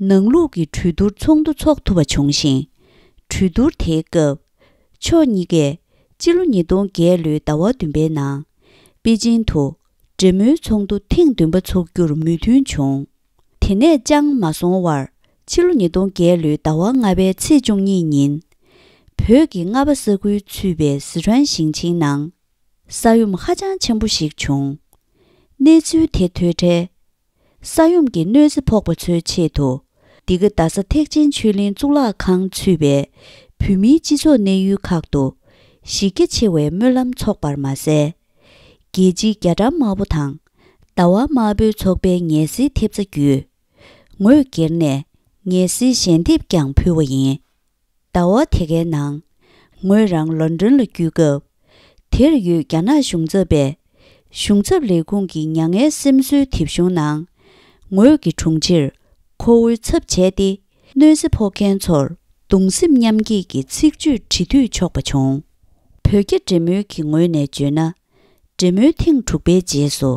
ནང་ལུགས་ཀྱི་གྲོས་བསྡུར་ཚོགས་འདུ་འཚོགས་ཐུབ་པ་བྱུང་ཞིང་། གྲོས་བསྡུར་དེའི་སྐབས། ཕྱོགས་གཉིས་ཀས། ཕྱི་ལོ་ཉིས་སྟོང་བརྒྱད་ལོའི་ཟླ་བ་བདུན་པའི་ནང་། པེ་ཅིང་དུ། འབྲེལ་མོལ་ཚོགས་འདུ་ཐེངས་བདུན་པ་འཚོགས་རྒྱུར་མོས་མཐུན་བྱུང་། དེ་ནས་ཅང་མ་སོང་བར། ཕྱི་ལོ་ཉིས་སྟོང་བརྒྱད་ལོའི་ཟླ་བ་ལྔ་པའི་ཚེས་བཅུ་གཉིས་ཉིན། བོད་ཀྱི་རྔ་པ་ས་ཁུལ་ཚུད་པའི་སི་ཁྲོན་ཞིང་ཆེན་ནང་། ས་ཡོམ་ཧ་ཅང་ཆེན་པོ་ཞིག་བྱུང་། གནས་ཚུལ་དེ་ཐོས་འཕྲལ། ས་ཡོམ་གྱི་གནོད་འཚེ་ཕོག་པ་ཚོའི་ཆེད་དུ། འདི་ག་རྡ་ས་ཐེག་ཆེན་ཆོས་གླིང་གཙུག་ལག་ཁང་ཚུད་པའི་བོད་མིའི་སྤྱི་ཚོགས་གནས་ཡུལ་ཁག་ཏུ། གཞི་རྒྱ་ཆེ་བའི་སྨོན་ལམ་འཚོགས་པར་མ་ཟད། རྒྱལ་སྤྱིའི་རྒྱ་གྲམ་དམར་པོ་དང་། ཟླ་བ་དམར་པོའི་ཚོགས་པའི་ངལ་སེལ་ཐེབས་རྩ་བརྒྱུད། ངོས་སྒེར་ནས་ངལ་སེལ་ཞལ་འདེབས་ཀྱང་ཕུལ་བ་ཡིན། ཟླ་བ་དེ་གའི་ནང་། ངོས་རང་ལོན་ཌོན་ལ་བསྐྱོད་སྐབས། དེར་ཡོད་རྒྱ་ནག་གཞུང་ཚབ་པས། གཞུང་ཚབ་ལས་ཁུངས་ཀྱི་མྱ་ངན་སེམས་གསོའི་དེབ་གཞུང་ནང་། ངོས་ཀྱི་དྲུང་ཆེར་ཁོ་བོའི་ཚབ་བྱས་ཏེ། གནོད་འཚེ་ཕོག་མཁན་ཚོར་གདུང་སེམས་མཉམ་སྐྱེད་ཀྱི་ཚིག་བརྗོད་བྲིས་མཐུད་ཆོག་པ་བྱུང་། བོད་རྒྱ་འབྲེལ་མོལ་གྱི་ངོས་ནས་བརྗོད་ན། འབྲེལ་མོལ་ཐེངས་དྲུག་པའི་རྗེས་སུ།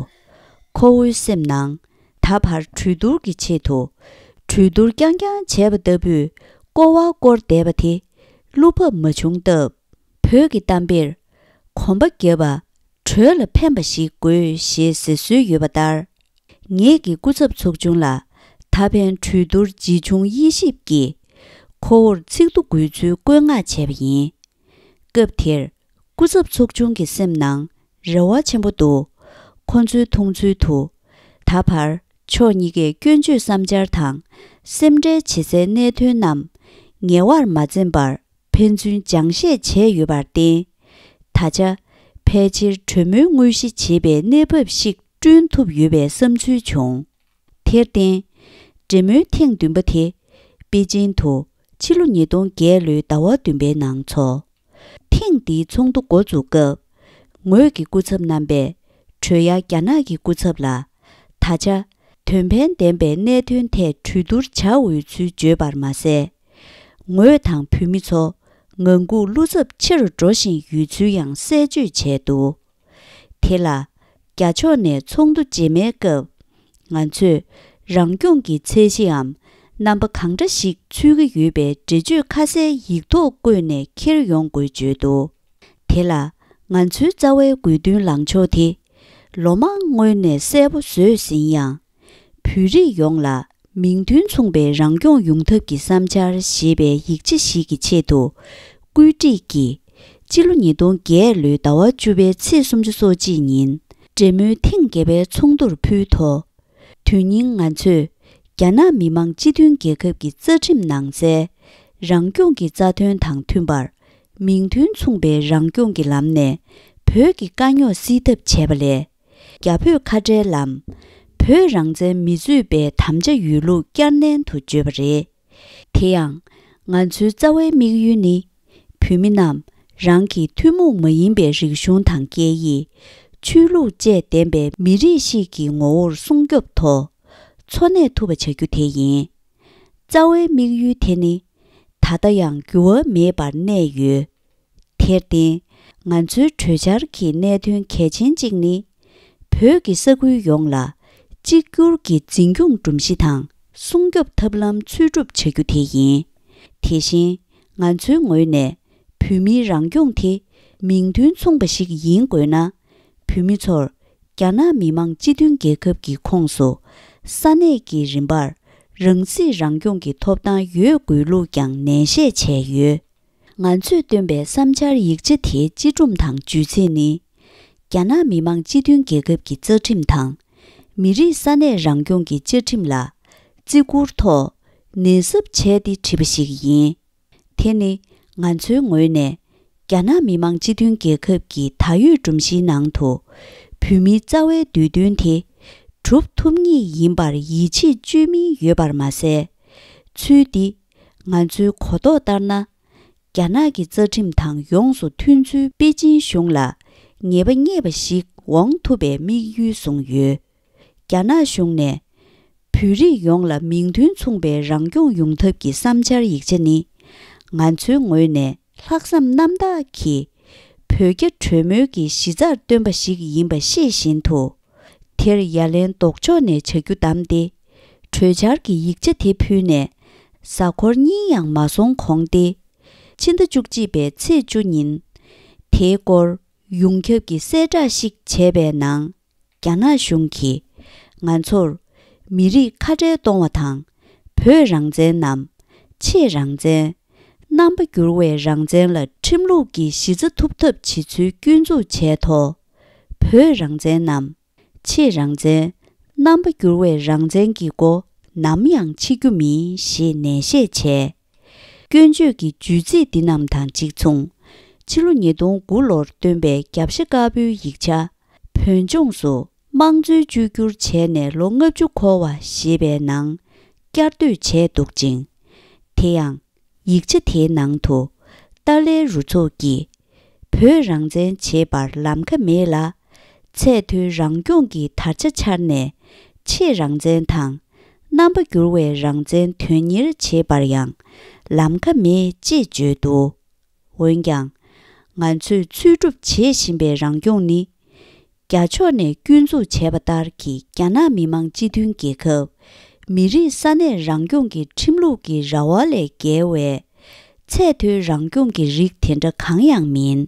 ཁོ་བོའི་སེམས་ནང་། ད་བར་གྲོས་བསྡུར་གྱི་ཆེད་དུ། གྲོས་བསྡུར་རྐྱང་རྐྱང་བྱས་པ་ལྟ་བུའི་སྐོར་བ་བསྐོར་བསྡད་པ་དེ། བློ་བབ་མ་བྱུང་སྟབས། བོད་ཀྱི་གཏམ་དཔེར། གོམ་པ་བརྒྱབ་པ། གྲོས་ལ་ཕན་པ་ཞིག་དགོས་ཞེས་ཟེར་སྲོལ་ཡོད་པ་ལྟར། ངེད་ཀྱི་སྐུ་ཚབ་ཚོགས་ཆུང་ལ། ད་ཕན་གྲོས་བསྡུར་ཇི་བྱུང་དབྱེ་ཞིབ་ཀྱིས། ཁོ་བོར་ཚིག་ཐོ་འགོད་ཚུལ་བཀོད་མངགས་བྱས་པ་ཡིན། སྐབས་དེར། སྐུ་ཚབ་ཚོགས་ཆུང་གི་སེམས་ནང་རེ་བ་ཆེན་པོ་འདུག་ཁོ་ཚོའི་མཐོང་ཚུལ་དུ། ད་བར་ཕྱོགས་གཉིས་ཀས་སྐྱོན་བརྗོད་བསམ་འཆར་དང་སེམས་ཁྲལ་བྱེད་སའི་གནད་དོན་རྣམས་ངེས་པར་མ་འཛེམས་པར་ཕན་ཚུན་སྦྱང་བཤད་བྱས་ཡོད་པར་བརྟེན། ད་ཆ་ཕལ་ཆེར་གྲོས་མོལ་དངོས་གཞི་བྱེད་པའི་གནས་བབ་ཞིག་བསྐྲུན་ཐུབ་ཡོད་པའི་བསམ་ཚུལ་བྱུང་། དེར་བརྟེན། འབྲེལ་མོལ་ཐེངས་བདུན་པ་དེ་པེ་ཅིང་དུ་ཕྱི་ལོ་ཉིས་སྟོང་བརྒྱད་ལོའི་ཟླ་བ་བདུན་པའི་ནང་འཚོགས། ཐེངས་འདིའི་ཚོགས་འདུ་འགོ་འཛུགས་སྐབས། ངོས་ཀྱི་སྐུ་ཚབ་རྣམ་པས་གྲོས་ཡ་རྒྱ་ནག་གི་སྐུ་ཚབ་ལ། ད་ཆ་དོན་ཕན་ལྡན་པའི་གནད་དོན་ཐད་གྲོས་བསྡུར་བྱ་འོས་ཚུལ་བརྗོད་པར་མ་ཟད། ངོས་དང་བོད་མི་ཚོ་ངང་སྒུག་བློ་འཚབ་ཆེ་རུ་འགྲོ་བཞིན་ཡོད་ཚུལ་ཡང་གསལ་བརྗོད་བྱས་འདུག་དེ་ལ། རྒྱ་ཕྱོགས་ནས་ཚོགས་འདུ་རྗེས་མའི་སྐབས། ང་ཚོས་རང་སྐྱོང་གི་ཚད་གཞིའམ་རྣམ་པ་གང་འདྲ་ཞིག་ཚུད་ཀྱི་ཡོད་པའི་འགྲེལ་བརྗོད་ཁ་གསལ་ཡིག་ཐོག་བཀོད་ནས་འཁྱེར་ཡོང་དགོས་བརྗོད་འདུག་དེ་ལ། ང་ཚོའི་རྩ་བའི་དགོས་འདུན་ལངས་ཕྱོགས་དེ། ལོ་མང་སྔོན་ནས་གསལ་པོ་བཟོས་ཟིན་ཡང་། བོད་རིགས་ཡོངས་ལ་མིང་དོན་མཚུངས་པའི་རང་སྐྱོང་ཡོང་ཐབས་ཀྱི་བསམ་འཆར་ཞེས་པའི་ཡིག་ཆ་ཞིག་གི་ཆེད་དུ། བཀོད་སྒྲིག་གིས། སྤྱི་ལོ་ཉིས་སྟོང་བརྒྱད་ལོའི་ཟླ་བ་བཅུ་པའི་ཚེས་སུམ་ཅུ་སོ་གཅིག་ཉིན། འབྲེལ་མོལ་ཐེངས་བརྒྱད་པའི་ཚོགས་འདུར་ཕུལ་ཐོག་དོན་སྙིང་ང་ཚོས། རྒྱ་ནག་མི་དམངས་སྤྱི་མཐུན་རྒྱལ་ཁབ་ཀྱི་རྩ་ཁྲིམས་ནང་གསལ། རང་སྐྱོང་གི་རྩ་དོན་དང་མཐུན་པར། མིང་དོན་མཚུངས་པའི་རང་སྐྱོང་གི་ལམ་ནས། བོད་ཀྱི་དཀའ་རྙོག་སེལ་ཐབས་བྱས་པ་ལས། རྒྱ་བོད་ཁ་བྲལ་ལམ། བོད་ བོད་རང་བཙན་མི་རྩོད་པའི་དམ་བཅའ་ཡོད་ལུགས་བསྐྱར་ནན་དུ་བརྗོད་པ་རེད། དེ་ཡང་། ང་ཚོའི་རྩ་བའི་དམིགས་ཡུལ་ནི། བོད་མི་རྣམས་རང་གི་ཐུན་མོང་མ་ཡིན་པའི་རིག་གཞུང་དང་སྐད་ཡིག་ཆོས་ལུགས་བཅས་ལྡན་པའི་མི་རིགས་ཤིག་གི་ངོ་བོར་སྲུང་སྐྱོབ་ཐོག་འཚོ་གནས་ཐུབ་པ་བྱ་རྒྱུ་དེ་ཡིན། རྩ་བའི་དམིགས་ཡུལ་དེ་ནི། ད་ལྟ་ཡང་འགྱུར་བ་མེད་པར་གནས་ཡོད། དེར་བརྟེན། ང་ཚོའི་གྲོས་འཆར་གྱི་གནད་དོན་གལ་ཆེན་གཅིག་ནི། བོད་ཀྱི་ས་ཁུལ་ཡོངས་ལ་གཅིག་གྱུར་གྱི་འཛིན་སྐྱོང་སྒྲོམ་གཞི་དང་སྲུང་སྐྱོབ་ཐབས་ལམ་འཚོལ་སྒྲུབ་བྱ་རྒྱུ་དེ་ཡིན། དེ་བཞིན། ང་ཚོའི་ངོས་ནས་བོད་མིའི་རང་སྐྱོང་དེ་མིང་དོན་མཚུངས་པ་ཞིག་ཡིན་དགོས་ན། བོད་མི་ཚོར་རྒྱ་ནག་མི་དམངས་སྤྱི་མཐུན་རྒྱལ་ཁབ་ཀྱི་ཁོངས་སུ་ས་གནས་ཀྱི་རིམ་པར་རང་སྲིད་རང་སྐྱོང་གི་ཐོབ་ཐང་ཡོད་དགོས་ལུགས་ཀྱང་ནན་བཤད་བྱས་ཡོད། ང་ཚོས་བཏོན་པའི་བསམ་འཆར་ཡིག་ཆ་དེའི་སྤྱི་སྒྲོམ་དང་བརྗོད་ཚིག་ནི། རྒྱ་ནག་མི་དམངས་སྤྱི་མཐུན་རྒྱལ་ཁབ་ཀྱི་རྩ་ཁྲིམས་དང་། མི་རིགས་ས་གནས་རང་སྐྱོང་གི་བཅའ་ཁྲིམས་ལ་བརྩི་བཀུར་ཐོག་ནན་གསབ་བྱས་ཏེ་བྲིས་པ་ཞིག་ཡིན། དེ་ནི་ང་ཚོའི་ངོས་ནས་རྒྱ་ནག་མི་དམངས་སྤྱི་མཐུན་རྒྱལ་ཁབ་ཀྱི་ད་ཡོད་སྒྲོམ་གཞིའི་ནང་དུ་བོད་མིའི་རྩ་བའི་འདོད་འདུན་དེ་སྒྲུབ་ཐུབ་ངེས་ཡིན་པར་ཡིད་ཆེས་བཅོས་མིན་ཡོད་པར་མ་ཟད། ཚུལ་འདི་ང་ཚོའི་གོ་རྟོགས་ལྟར་ན། རྒྱ་ནག་གི་རྩ་ཁྲིམས་དང་ཡོངས་སུ་མཐུན་ཚུལ་པེ་ཅིན་གཞུང་ལ་ངེས་པ་རྙེད་པ་ཞིག་འོང་ཐུབ་པའི་དམིགས་ཡུལ་བཟུང་ཡོད། རྒྱ་ནག་གཞུང་ནས་བོད་རིགས་ཡོངས་ལ་མིང་དོན་མཚུངས་པའི་རང་སྐྱོང་ཡོང་ཐབས་ཀྱི་བསམ་འཆར་ཡིག་ཆ་ནི། ང་ཚོའི་ངོས་ནས་ལྷག་བསམ་རྣམ་དག་གིས་བོད་རྒྱ་གྲོས་མོལ་གྱི་གཞི་རྩར་བཏོན་པ་ཞིག་ཡིན་པ་ཤེས་བཞིན་དུ། དེར་ཡ་ལན་ལྡོག་ཕྱོགས་ནས་བྱ་རྒྱུ་བདམས་ཏེ། གྲོས་འཆར་གྱི་ཡིག་ཆ་དེ་ཕུལ་ནས་གཟའ་འཁོར་གཉིས་ཡང་མ་སོང་གོང་སྟེ། ཕྱི་ཟླ་བཅུ་གཅིག་པའི་ཚེས་བཅུ་ཉིན། དེའི་སྐོར་ཡོངས་ཁྱབ་ཀྱི་གསལ་བསྒྲགས་ཤིག་བྱས་པའི་ནང་། རྒྱ་ནག་གཞུང་གིས་ང་ཚོར་མི་རིགས་ཁ་བྲལ་གཏོང་བ་དང་། བོད་རང་བཙན་ནམ། ཕྱེད་རང་བཙན། རྣམ་པ་འགྱུར་བའི་རང་བཙན་ལ་ཁྲིམས་ལུགས་ཀྱི་གཞི་རྩ་ཐུབ་ཐབས་བྱེད་ཚུལ་སྐྱོན་འཛུགས་བྱས་ཐོག་བོད་རང་བཙན་ནམ། ཕྱེད་རང་བཙན། རྣམ་པ་འགྱུར་བའི་རང་བཙན་གྱི་སྒོ་ནམ་ཡང་ཕྱེ་རྒྱུ་མིན་ཞེས་ནན་བཤད་བྱས། སྐྱོན་བརྗོད་ཀྱི་བརྗོད་ཚིག་འདི་རྣམས་དང་གཅིག་མཚུངས། ཕྱི་ལོ་ཉིས་སྟོང་དགུ་ལོར་བཏོན་པའི་རྒྱབ་ཤ་དཀར་པོའི་ཡིག་ཆ། བོད་ལྗོངས་སུ་དམངས་གཙོའི་བཅོས་བསྒྱུར་བྱས་ནས་ལོ་ལྔ་བཅུ་འཁོར་བ་ཞེས་པའི་ནང་བསྐྱར་ཟློས་བྱས་འདུག་ཅིང་། དེ་ཡང་། ཡིག་ཆ་དེའི་ནང་དུ། ཏཱ་ལའི་རུ་ཚོགས་ཀྱིས། བོད་རང་བཙན་བྱེད་པར་ལམ་ཁ་མེད་ལ། ཚད་མཐོའི་རང་སྐྱོང་གི་དར་ཆ་འཕྱར་ནས། ཕྱེད་རང་བཙན་དང་། རྣམ་པ་འགྱུར་བའི་རང་བཙན་དོན་གཉེར་བྱེད་པར་ཡང་ལམ་ཁ་མེད་ཅེས་བརྗོད་འདུག་འོན་ཀྱང་། ང་ཚོས་འཚོལ་སྒྲུབ་བྱེད་བཞིན་པའི་རང་སྐྱོང་ནི། རྒྱ་ཕྱོགས་ནས་སྐྱོན་འཛུགས་བྱས་པ་ལྟར་གྱི་རྒྱ་ནག་མི་དམངས་སྤྱི་མཐུན་རྒྱལ་ཁབ། མི་རིགས་ས་གནས་རང་སྐྱོང་གི་ཁྲིམས་ལུགས་ཀྱི་ར་བ་ལས་བརྒལ་བའི་ཚད་མཐོའི་རང་སྐྱོང་གི་རིགས་དེ་འདྲ་གང་ཡང་མིན།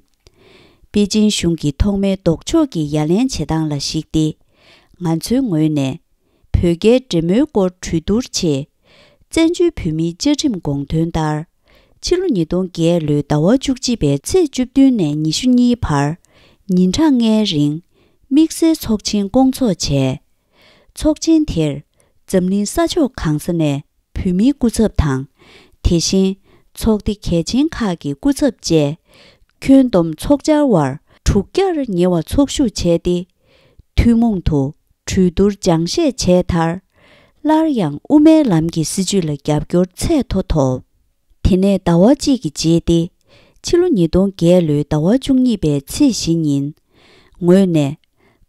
པེ་ཅིན་གཞུང་གི་ཐོག་མའི་ལྡོག་ཕྱོགས་ཀྱི་ཡ་ལན་བྱེད་སྟངས་ལ་གཞིགས་ཏེ། ང་ཚོའི་ངོས་ནས་བོད་རྒྱའི་འབྲེལ་མོལ་སྐོར་གྲོས་བསྡུར་ཆེད། བཙན་བྱོལ་བོད་མིའི་བཅའ་ཁྲིམས་དགོངས་དོན་ལྟར། ཕྱི་ལོ་ཉིས་སྟོང་བརྒྱད་ལོའི་ཟླ་བ་བཅུ་གཅིག་པའི་ཚེས་བཅུ་བདུན་ནས་ཉི་ཤུ་གཉིས་བར་ཉིན་གྲངས་ལྔའི་རིང་དམིགས་བསལ་ཚོགས་ཆེན་བསྐོང་ཚོགས་བྱས། ཚོགས་ཆེན་དེར་འཛམ་གླིང་ས་ཕྱོགས་གང་ས་ནས་བོད་མིའི་སྐུ་ཚབ་དང་། དེ་བཞིན་ཚོགས་སྡེ་གལ་ཆེན་ཁག་གི་སྐུ་ཚབ་བཅས་ཁྱོན་བསྡོམས་ཚོགས་བཅར་བར་དྲུག་བརྒྱར་ཉེ་བ་ཚོགས་ཞུགས་བྱས་ཏེ། ཐུན་མོང་དུ་གྲོས་བསྡུར་སྦྱང་བཤད་བྱས་མཐར། སླར་ཡང་དབུ་མའི་ལམ་གྱི་སྲིད་བྱུས་ལ་རྒྱབ་སྐྱོར་ཚད་མཐོ་ཐོབ། དེ་ནས་ཟླ་བ་གཅིག་གི་རྗེས་ཏེ། ཕྱི་ལོ་ཉིས་སྟོང་བརྒྱད་ལོའི་ཟླ་བ་བཅུ་གཉིས་པའི་ཚེས་བཞི་ཉིན། ངོས་ནས།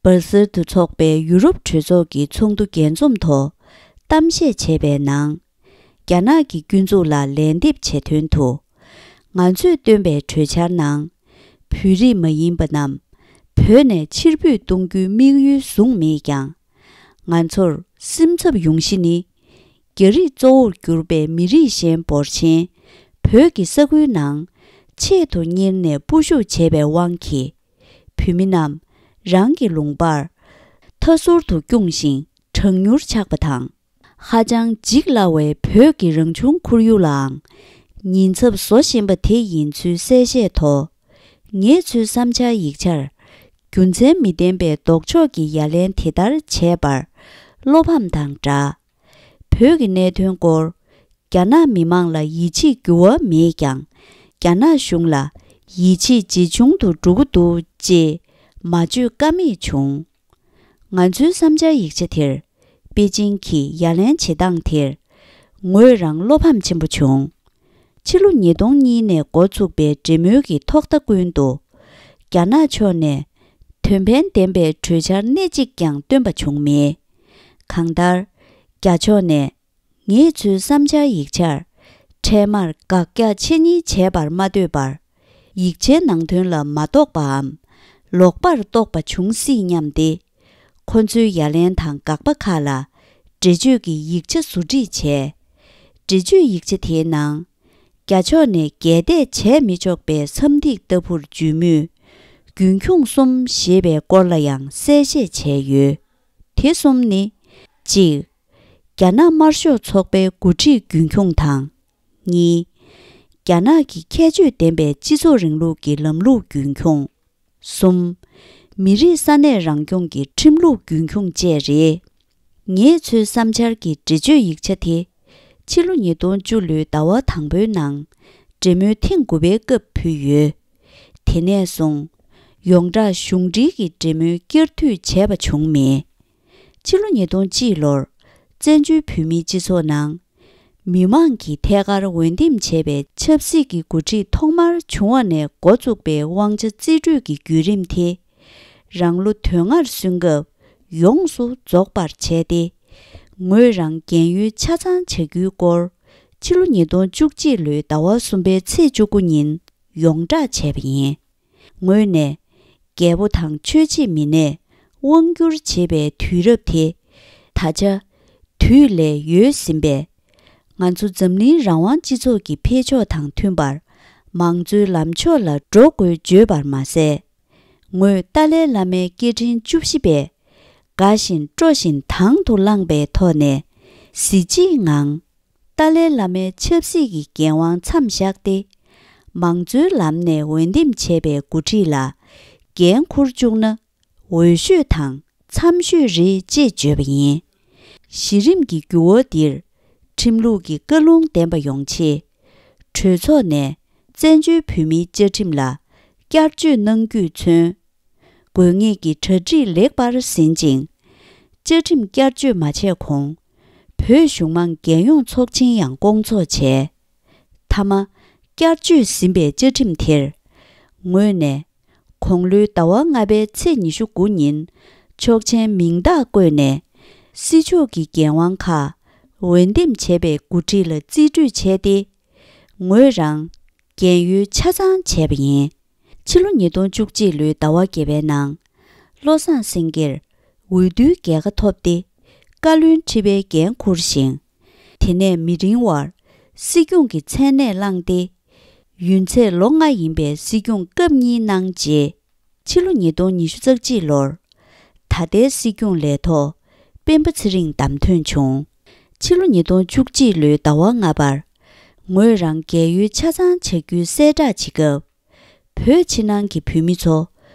སྦར་སིལ་དུ་འཚོགས་པའི་ཡུ་རོབ་གྲོས་ཚོགས་ཀྱི་ཚོགས་འདུ་རྒྱས་འཛོམས་ཐོག་གཏམ་བཤད་བྱས་པའི་ནང་། རྒྱ་ནག་གི་སྐྱོན་འཛུགས་ལ་ལན་འདེབས་བྱེད་དོན་དུ། ང་ཚོས་བཏོན་པའི་གྲོས་འཆར་ནང་། བོད་རིགས་མ་ཡིན་པ་རྣམས་བོད་ནས་ཕྱིར་འབུད་གཏོང་རྒྱུའི་དམིགས་ཡུལ་བཟུང་མེད་ཀྱང་། ང་ཚོར་སེམས་འཚབ་ཡོང་གཞི་ནི། རྒྱ་རིགས་གཙོ་བོར་གྱུར་པའི་མི་རིགས་གཞན་འབོར་ཆེན་བོད་ཀྱི་ས་ཁུལ་ནང་ཆེད་དུ་གཉེར་ནས་སྤོ་བཤུག་བྱས་པའི་དབང་གིས། བོད་མི་རྣམས་རང་གི་ལུང་པར་མཐའ་ཟུར་དུ་བསྐྱུངས་ཤིང་གྲང་མྱུར་ཆགས་པ་དང་། ཧ་ཅང་འཇིག་སླ་བའི་བོད་ཀྱི་རང་བྱུང་ཁོར་ཡུག་ལའང་ཉེན་ཚབས་བཟོ་བཞིན་པ་དེ་ཡིན་ཚུལ་གསལ་བཤད་ཐོག་ངེད་ཚོའི་བསམ་འཆར་ཡིག་ཆར་རྒྱུ་མཚན་མི་ལྡན་པའི་ལྡོག་ཕྱོགས་ཀྱི་ཡ་ལན་དེ་ལྟར་བྱས་པར་བློ་ཕམ་དང་སྦྲགས། བོད་ཀྱི་གནད་དོན་སྐོར་རྒྱ་ནག་མི་དམངས་ལ་ཡིད་ཆེས་འགྱུར་བ་མེད་ཀྱང་། རྒྱ་ནག་གཞུང་ལ་ཡིད་ཆེས་ཇེ་ཆུང་དུ་འགྲོ་གི་འདུག་ཅེས་མ་བརྗོད་ཀ་མེད་བྱུང་། ང་ཚོའི་བསམ་འཆར་ཡིག་ཆ་དེར་ པེ་ཅིང་གིས་ཡ་ལན་བྱེད་སྟངས་དེར་ངོས་རང་བློ་ཕམ་ཆེན་པོ་བྱུང་། ཕྱི་ལོ་ཉིས་སྟོང་གཉིས་ནས་འགོ་བཙུགས་པའི་འབྲེལ་མོལ་གྱི་ཐོག་མཐའ་ཀུན་ཏུ། རྒྱ་ནག་ཕྱོགས་ནས་དོན་ཕན་ལྡན་པའི་གྲོས་འཆར་སྣེ་གཅིག་ཀྱང་བཏོན་པ་བྱུང་མེད། གང་ལྟར། རྒྱ་ཕྱོགས་ནས། ངེད་ཚོའི་བསམ་འཆར་ཡིག་ཆར། འཕྲལ་མར་དགག་རྒྱག་ཆེ་གཉིས་བྱས་པར་མ་ལྟོས་པར། ཡིག་ཆའི་ནང་དོན་ལ་མ་རྟོགས་པའམ། ལོག་པར་རྟོགས་པ་བྱུང་སྲིད་སྙམ་སྟེ། ཁོ་ཚོའི་ཡ་ལན་དང་དགག་པ་ཁག་ལ། འགྲེལ་བརྗོད་ཀྱི་ཡིག་ཆ་ཟུར་ཁྲིད་བྱས། འགྲེལ་བརྗོད་ཡིག་ཆ་དེའི་ནང་། རྒྱ་ཕྱོགས་ནས་རྒྱས་འདེད་བྱས་མི་ཆོག་པའི་མཚམས་ཐིག་ལྟ་བུར་འཇུས་མུས། རྒྱུན་འཁྱོངས་གསུམ་ཞེས་པའི་སྐོར་ལ་ཡང་གསལ་བཤད་བྱས་ཡོད། དེ་གསུམ་ནི། གཅིག་རྒྱ་ནག་དམར་ཤོག་ཚོགས་པའི་འགོ་ཁྲིད་རྒྱུན་འཁྱོངས་དང་། གཉིས། རྒྱ་ནག་གི་ཁྱད་ཆོས་ལྡན་པའི་སྤྱི་ཚོགས་རིང་ལུགས་ཀྱི་ལམ་ལུགས་རྒྱུན་འཁྱོངས། གསུམ། མི་རིགས་ས་གནས་རང་སྐྱོང་གི་ཁྲིམས་ལུགས་རྒྱུན་འཁྱོངས་བཅས་རེད། ངེད་ཚོའི་བསམ་འཆར་གྱི་འགྲེལ་བརྗོད་ཡིག་ཆ་དེ། ཕྱི་ལོ་ཉིས་སྟོང་བཅུ་ལོའི་ཟླ་བ་དང་པོའི་ནང་། འབྲེལ་མོལ་ཐེངས་དགུ་པའི་སྐབས་ཕུལ་ཡོད། དེ་ནས་བཟུང་། ཡོངས་གྲགས་གཞུང་འབྲེལ་གྱི་འབྲེལ་མོལ་བསྐྱར་མཐུད་བྱས་པ་བྱུང་མེད། ཕྱི་ལོ་ཉིས་སྟོང་གཅིག་ལོར། བཙན་བྱོལ་བོད་མིའི་སྤྱི་ཚོགས་ནང་། མི་མང་གིས་ཐད་ཀར་འོས་འདེམས་བྱས་པའི་ཆབ་སྲིད་ཀྱི་འགོ་ཁྲིད་ཐོག་མར་བྱུང་བ་ནས་འགོ་བཙུགས་པའི་དབང་ཆ་རྩིས་སྤྲོད་ཀྱི་བརྒྱུད་རིམ་དེ། རང་ལོ་དོན་ལྔར་སོན་སྐབས་ཡོངས་སུ་རྫོགས་པར་བྱས་ཏེ། ངོས་རང་རྒན་ཡོལ་ཆ་ཚང་བྱ་རྒྱུའི་སྐོར། ཕྱི་ལོ་ཉིས་སྟོང་བཅུ་གཅིག་ལོའི་ཟླ་བ་གསུམ་པའི་ཚེས་བཅུ་དགུ་ཉིན་ཡོངས་བསྒྲགས་བྱས་པ་ཡིན། ངོས་ནས། རྒྱལ་པོ་དང་ཆོས་བྱེད་མི་སྣས་དབང་བསྒྱུར་བྱེད་པའི་དུས་རབས་དེ། ད་ཆ། དུས་ལས་ཡོལ་ཟིན་པས། ང་ཚོ་འཛམ་གླིང་རང་དབང་སྤྱི་ཚོགས་ཀྱི་འཕེལ་ཕྱོགས་དང་མཐུན་པར། མང་གཙོའི་ལམ་ཕྱོགས་ལ་འགྲོ་དགོས་བརྗོད་པར་མ་ཟད། ངོས་ཏཱ་ལའི་བླ་མའི་སྐད་འཕྲིན་བཅུ་བཞི་པས། དགའ་བཞིན་སྤྲོ་བཞིན་དང་དུ་བླངས་པའི་ཐོག་ནས། གཟི་བརྗིད་ངང་། ཏཱ་ལའི་བླ་མའི་ཆབ་སྲིད་ཀྱི་འགན་དབང་མཚམས་བཞག་སྟེ། མང་གཙོའི་ལམ་ནས་འོས་འདེམས་བྱས་པའི་འགོ་ཁྲིད་ལ་འགན་འཁུར་བཅུག་ན། འོས་ཤོས་དང་འཚམ་ཤོས་རེད་ཅེས་བརྗོད་པ་ཡིན། གཞི་རིམ་གྱི་འགྱུར་བ་འདིར་ཁྲིམས་ལུགས་ཀྱི་བཀའ་ལུང་ལྡན་པ་ཡོང་ཆེད། གྲོས་ཚོགས་ནས་བཙན་བྱོལ་བོད་མིའི་བཅའ་ཁྲིམས་ལ་བསྐྱར་བཅོས་གནང་རྒྱུས་མཚོན། དགོས་ངེས་ཀྱི་གྲ་སྒྲིག་ལེགས་པར་ཟིན་ཅིང་། བཅའ་ཁྲིམས་བསྐྱར་བཅོས་མ་བྱས་གོང་། བོད་གཞུང་མང་རྒྱལ་ཡོངས་ཚོགས་ཆེན་ཡང་བསྐོང་ཚོགས་བྱས། མཐའ་མ། བསྐྱར་བཅོས་ཟིན་པའི་བཅའ་ཁྲིམས་དེར། ངོས་ནས། དགུང་ལོའི་ཟླ་བ་ལྔ་པའི་ཚེས་ཉི་ཤུ་དགུ་ཉིན། ཆོག་མཆན་མིང་རྟགས་བཀོད་ནས། སྲིད་ཕྱོགས་ཀྱི་འགན་དབང་ཁག་འོས་འདེམས་བྱས་པའི་འགོ་ཁྲིད་ལ་རྩིས་སྤྲོད་བྱས་ཏེ། ངོས་རང་། རྒན་ཡོལ་ཆ་ཚང་བྱས་པ་ཡིན། ཕྱི་ལོ་ཉིས་སྟོང་བཅུ་གཅིག་ལོའི་ཟླ་བ་བརྒྱད་པའི་ནང་། བློ་བཟང་སེང་གེར་འོས་བསྡུའི་རྒྱལ་ཁ་ཐོབ་སྟེ། བཀའ་བློན་ཁྲི་པའི་འགན་འཁུར་ཞིང་། དེ་ནས་མི་རིང་བར། སྲིད་སྐྱོང་གི་མཚན་གནས་བླངས་ཏེ། ཡུན་ཚད་ལོ་ལྔ་ཡིན་པའི་སྲིད་སྐྱོང་སྐབས་གཉིས་གནང་རྗེས། ཕྱི་ལོ་ཉིས་སྟོང་ཉི་ཤུ་རྩ་གཅིག་ལོར། ད་ལྟའི་སྲིད་སྐྱོང་ལས་ཐོག་སྤེན་པ་ཚེ་རིང་བདམས་ཐོན་བྱུང་། ཕྱི་ལོ་ཉིས་སྟོང་བཅུ་གཅིག་ལོའི་ཟླ་བ་ལྔ་པར། ངོས་རང་རྒས་ཡོལ་ཆ་ཚང་བྱ་རྒྱུའི་གསལ་བསྒྲགས་བྱེད་སྐབས། བོད་ཕྱི་ནང་གི་བོད་མི་ཚོ།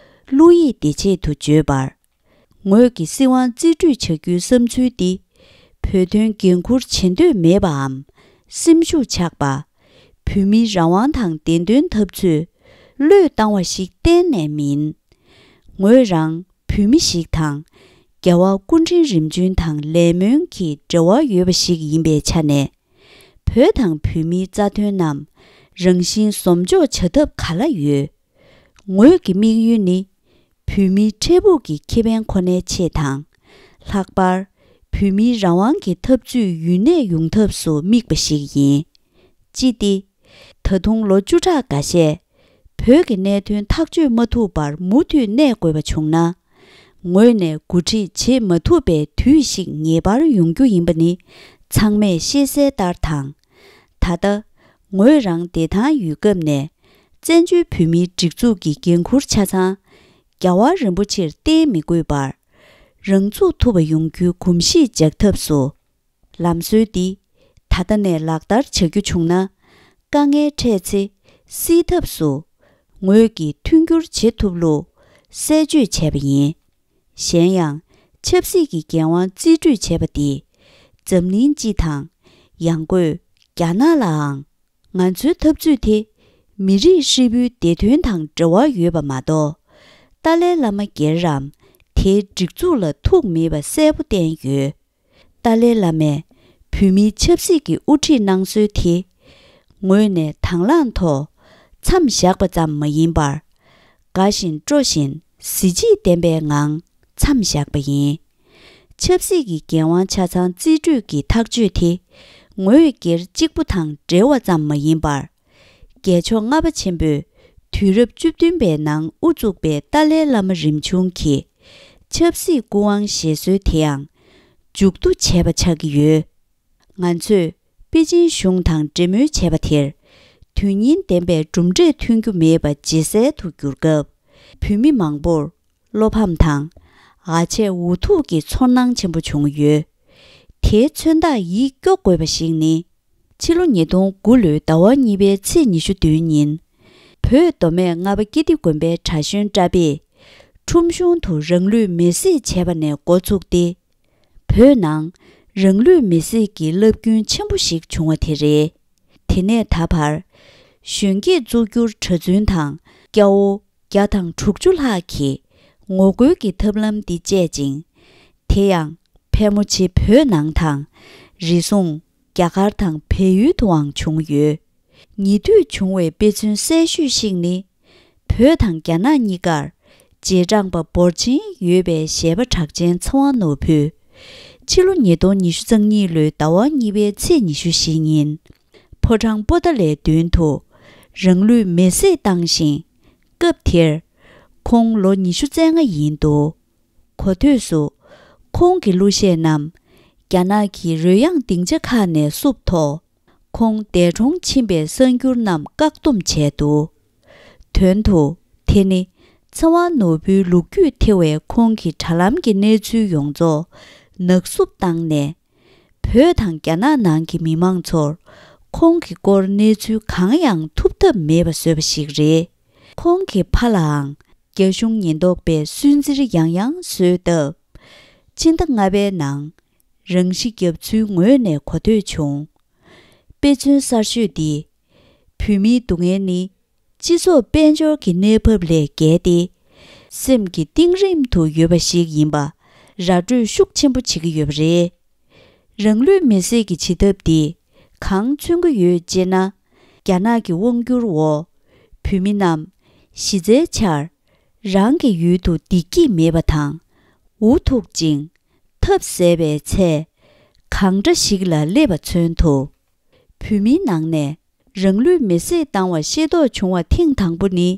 བློ་ཡིད་བདེ་ཆེད་དུ་བརྗོད་པར། ངོས་ཀྱི་སྲིད་དབང་རྩིས་སྤྲོད་བྱ་རྒྱུའི་བསམ་ཚུལ་འདི། བོད་དོན་འགན་འཁུར་བྱེད་འདོད་མེད་པའམ། སེམས་ཤུགས་ཆག་པ། བོད་མིའི་རང་དབང་དང་བདེན་དོན་འཐབ་རྩོད་བློས་བཏང་བ་ཞིག་གཏན་ནས་མིན། ངོས་རང་བོད་མི་ཞིག་དང་། རྒྱལ་བ་སྐུ་ཕྲེང་རིམ་བྱོན་དང་ལས་སྨོན་གྱི་འབྲེལ་བ་ཡོད་པ་ཞིག་ཡིན་པའི་ཆ་ནས། བོད་དང་བོད་མིའི་རྩ་དོན་རྣམས་རང་བཞིན་བཟོ་འཇོག་བྱ་ཐབས་ག་ལ་ཡོད། ངོས་ཀྱི་དམིགས་ཡུལ་ནི། བོད་མིའི་འཕྲལ་ཕུགས་ཀྱི་ཁེ་ཕན་ཁོ་ནའི་ཆེད་དང་། ལྷག་པར། བོད་མིའི་རང་དབང་གི་འཐབ་རྩོད་ཡུན་གནས་ཡོང་ཐབས་སུ་དམིགས་པ་ཞིག་ཡིན། ཅི་སྟེ། ད་དུང་ལོ་བཅུ་ཕྲག་འགའ་ཤས། བོད་ཀྱི་གནད་དོན་ཐག་གཅོད་མ་ཐུབ་པར་མུ་མཐུད་གནས་དགོས་པ་བྱུང་ན། ངོས་ནས་འགོ་ཁྲིད་བྱེད་མ་ཐུབ་པའི་དུས་ཤིག་ངེས་པར་ཡོང་རྒྱུ་ཡིན་པ་ནི་ཚང་མས་ཤེས་གསལ་ལྟར་དང་། ད་ལྟ་ངོས་རང་བདེ་ཐང་ཡོད་སྐབས་ནས་བཙན་བྱོལ་བོད་མིའི་སྒྲིག་འཛུགས་ཀྱི་འགན་འཁུར་ཆ་ཚང་རྒྱལ་བ་རིན་པོ་ཆེར་བརྟེན་མི་དགོས་པར། རང་ཚུགས་ཐུབ་པ་ཡོང་རྒྱུའི་གོམས་གཤིས་འཇགས་ཐབས་སུ། ལམ་སྲོལ་འདི་ད་ལྟ་ནས་ལག་བསྟར་བྱ་རྒྱུ་བྱུང་ན། དཀའ་ངལ་འཕྲད་ཚེ་སེལ་ཐབས་སུ་ངོས་ཀྱིས་མཐུན་འགྱུར་བྱེད་ཐུབ་ལུགས་གསལ་བརྗོད་བྱས་པ་ཡིན། གཞན་ཡང་ཆབ་སྲིད་ཀྱི་འགན་དབང་རྩིས་སྤྲོད་བྱས་པ་འདིས་འཛམ་གླིང་སྤྱི་དང་། ཡང་སྒོས་རྒྱ་ནག་ལའང་ང་ཚོའི་འཐབ་རྩོད་དེ་མི་རིགས་ཧྲིལ་པོའི་བདེ་དོན་དང་འབྲེལ་བ་ཡོད་པ་མ་གཏོགས། ཏཱ་ལའི་བླ་མ་སྒེར་རམ་དེའི་སྒྲིག་འཛུགས་ལ་ཐུག་མེད་པ་གསལ་པོ་བསྟན་ཡོད། ཏཱ་ལའི་བླ་མས་བོད་མིའི་ཆབ་སྲིད་ཀྱི་དབུ་ཁྲིད་གནང་སྲོལ་དེ། ངོས་ནས་དང་བླངས་ཐོག་མཚམས་བཞག་པ་ཙམ་མ་ཡིན་པར། དགའ་བཞིན་སྤྲོ་བཞིན་གཟི་བརྗིད་ལྡན་པའི་ངང་མཚམས་བཞག་པ་ཡིན། ཆབ་སྲིད་ཀྱི་འགན་དབང་ཆ་ཚང་རྩིས་སྤྲོད་ཀྱི་ཐག་གཅོད་དེ། ངོས་སྒེར་གཅིག་པུ་དང་འབྲེལ་བ་ཙམ་མ་ཡིན་པར། རྒྱལ་མཆོག་ལྔ་པ་ཆེན་པོས་དུས་རབས་བཅུ་བདུན་པའི་ནང་དབུ་བཙུགས་པའི་ཏཱ་ལའི་བླ་མ་རིམ་བྱུང་གི་ཆབ་སྲིད་སྐུ་དབང་བཞེས་སྲོལ་དེའང་མཇུག་བསྡུ་བྱས་པ་ཆགས་ཀྱི་ཡོད། ང་ཚོས་པེ་ཅིན་གཞུང་དང་འབྲེལ་མོལ་བྱས་པ་དེར། དོན་སྙིང་ལྡན་པའི་གྲུབ་འབྲས་ཐོན་རྒྱུ་མེད་པ་ཇེ་གསལ་དུ་གྱུར་སྐབས། བོད་མི་མང་པོར་བློ་ཕམ་དང་། ཨ་ཆད་འུ་ཐུག་གི་ཚོར་སྣང་ཆེན་པོ་བྱུང་ཡོད། དེའི་མཚོན་རྟགས་ཡིད་སྐྱོ་དགོས་པ་ཞིག་ནི། ཕྱི་ལོ་ཉིས་སྟོང་དགུ་ལོའི་ཟླ་བ་གཉིས་པའི་ཚེས་ཉི་ཤུ་བདུན་ཉིན། བོད་མདོ་སྨད་རྔ་པ་ཀིརྟི་དགོན་པའི་གྲྭ་གཞོན་བཀྲ་བྷེས། ཁྲོམ་གཞུང་དུ་རང་ལུས་མེར་སྲེག་བྱས་པ་ནས་འགོ་ཚུགས་ཏེ། བོད་ནང་རང་ལུས་མེར་སྲེག་གི་རླབས་རྒྱུན་ཆེན་པོ་ཞིག་བྱུང་བ་དེ་རེད། དེ་ནས་ད་བར། གཞོན་སྐྱེས་གཙོ་གྱུར་གྲྭ་བཙུན་དང་སྐྱ་བོ་བརྒྱ་དང་དྲུག་ཅུ་ལྷག་གིས་ངོ་རྒོལ་གྱི་ཐབས་ལམ་འདི་སྤྱད་ཅིང་། དེ་ཡང་ཕལ་མོ་ཆེ་བོད་ནང་དང་། རེ་ཟུང་རྒྱ་གར་དང་བལ་ཡུལ་དུའང་བྱུང་ཡོད། ཉེ་དུས་བྱུང་བའི་དཔེ་མཚོན་གསལ་ཤོས་ཤིག་ནི། བོད་དང་རྒྱ་ནག་གཉིས་ཀར་རྗེས་འབྲང་པ་འབོར་ཆེན་ཡོད་པའི་གཞས་པ་གྲགས་ཅན་ཚེ་དབང་ནོར་བུས། ཕྱི་ལོ་ཉིས་སྟོང་ཉི་ཤུ་རྩ་གཉིས་ལོའི་ཟླ་བ་གཉིས་པའི་ཚེས་ཉི་ཤུ་བཞི་ཉིན། ཕོ་བྲང་པོ་ཏཱ་ལའི་མདུན་དུ་རང་ལུས་མེར་སྲེག་བཏང་ཞིང་། སྐབས་དེར། ཁོང་ལོ་ཉི་ཤུ་རྩ་ལྔ་ཡིན་འདུག་གོ་ཐོས་སུ། ཁོང་གི་གླུ་གཞས་རྣམས། རྒྱ་ནག་གི་རོལ་དབྱངས་སྡིངས་ཆ་ཁག་ནས་བསུབས་ཐོག་ཁོང་འདས་གྲོངས་ཕྱིན་པའི་གསར་འགྱུར་རྣམས་བཀག་སྡོམ་བྱས་འདུག་དོན་དུ། དེ་ནི། ཚེ་དབང་ནོར་བུའི་ལོ་རྒྱུས་ཐེ་བའི་ཁོང་གི་དྲ་ལམ་གྱི་གནས་ཚུལ་ཡོངས་རྫོགས་ནག་བསུབ་བཏང་ནས། བོད་དང་རྒྱ་ནག་ནང་གི་མི་མང་ཚོར། ཁོང་གི་སྐོར་གནས་ཚུལ་གང་ཡང་ཐུབ་ཐབས་མེད་པ་བཟོས་པ་ཞིག་རེད། ཁོང་གི་ཕ་ལའང་། རྒྱ་གཞུང་ཉེན་རྟོག་པས་སུན་གཙེར་ཡང་ཡང་བཟོས་སྟབས། ཕྱི་ཟླ་ལྔ་པའི་ནང་། རང་ཤི་བརྒྱབ་ཚུལ་ངོས་ནས་གོ་ཐོས་བྱུང་། དཔེ་མཚོན་གསར་ཤོས་འདིས། བོད་མིའི་སྡུག་བསྔལ་ནི། སྤྱི་ཚོགས་དཔལ་འབྱོར་གྱི་གནས་བབ་ལས་བརྒལ་ཏེ། སེམས་ཀྱི་གཏིང་རིམ་དུ་ཡོད་པ་ཞིག་ཡིན་པ། ར་སྤྲོད་ཤུགས་ཆེན་པོ་བྱེད་ཀྱི་ཡོད་པ་རེད། རང་ལུས་མེར་སྲེག་གི་བྱེད་ཐབས་འདིས་གང་མཚོན་གྱི་ཡོད་ཅེ་ན། རྒྱ་ནག་གི་དབང་བསྒྱུར་འོག་བོད་མི་རྣམས་གཞི་རྩའི་ཆར་རང་གི་ཡུལ་དུ་བདེ་སྐྱིད་མེད་པ་དང་། འུ་ཐུག་ཅིང་ཐབས་ཟད་པའི་ཚད་གང་འདྲ་ཞིག་ལ་སླེབས་པ་མཚོན་ཐུབ། བོད་མིའི་ནང་ནས་རང་ལུས་མེར་སྲེག་བཏང་བ་ཤེས་རྟོགས་བྱུང་བ་ཐེངས་དང་པོ་ནི་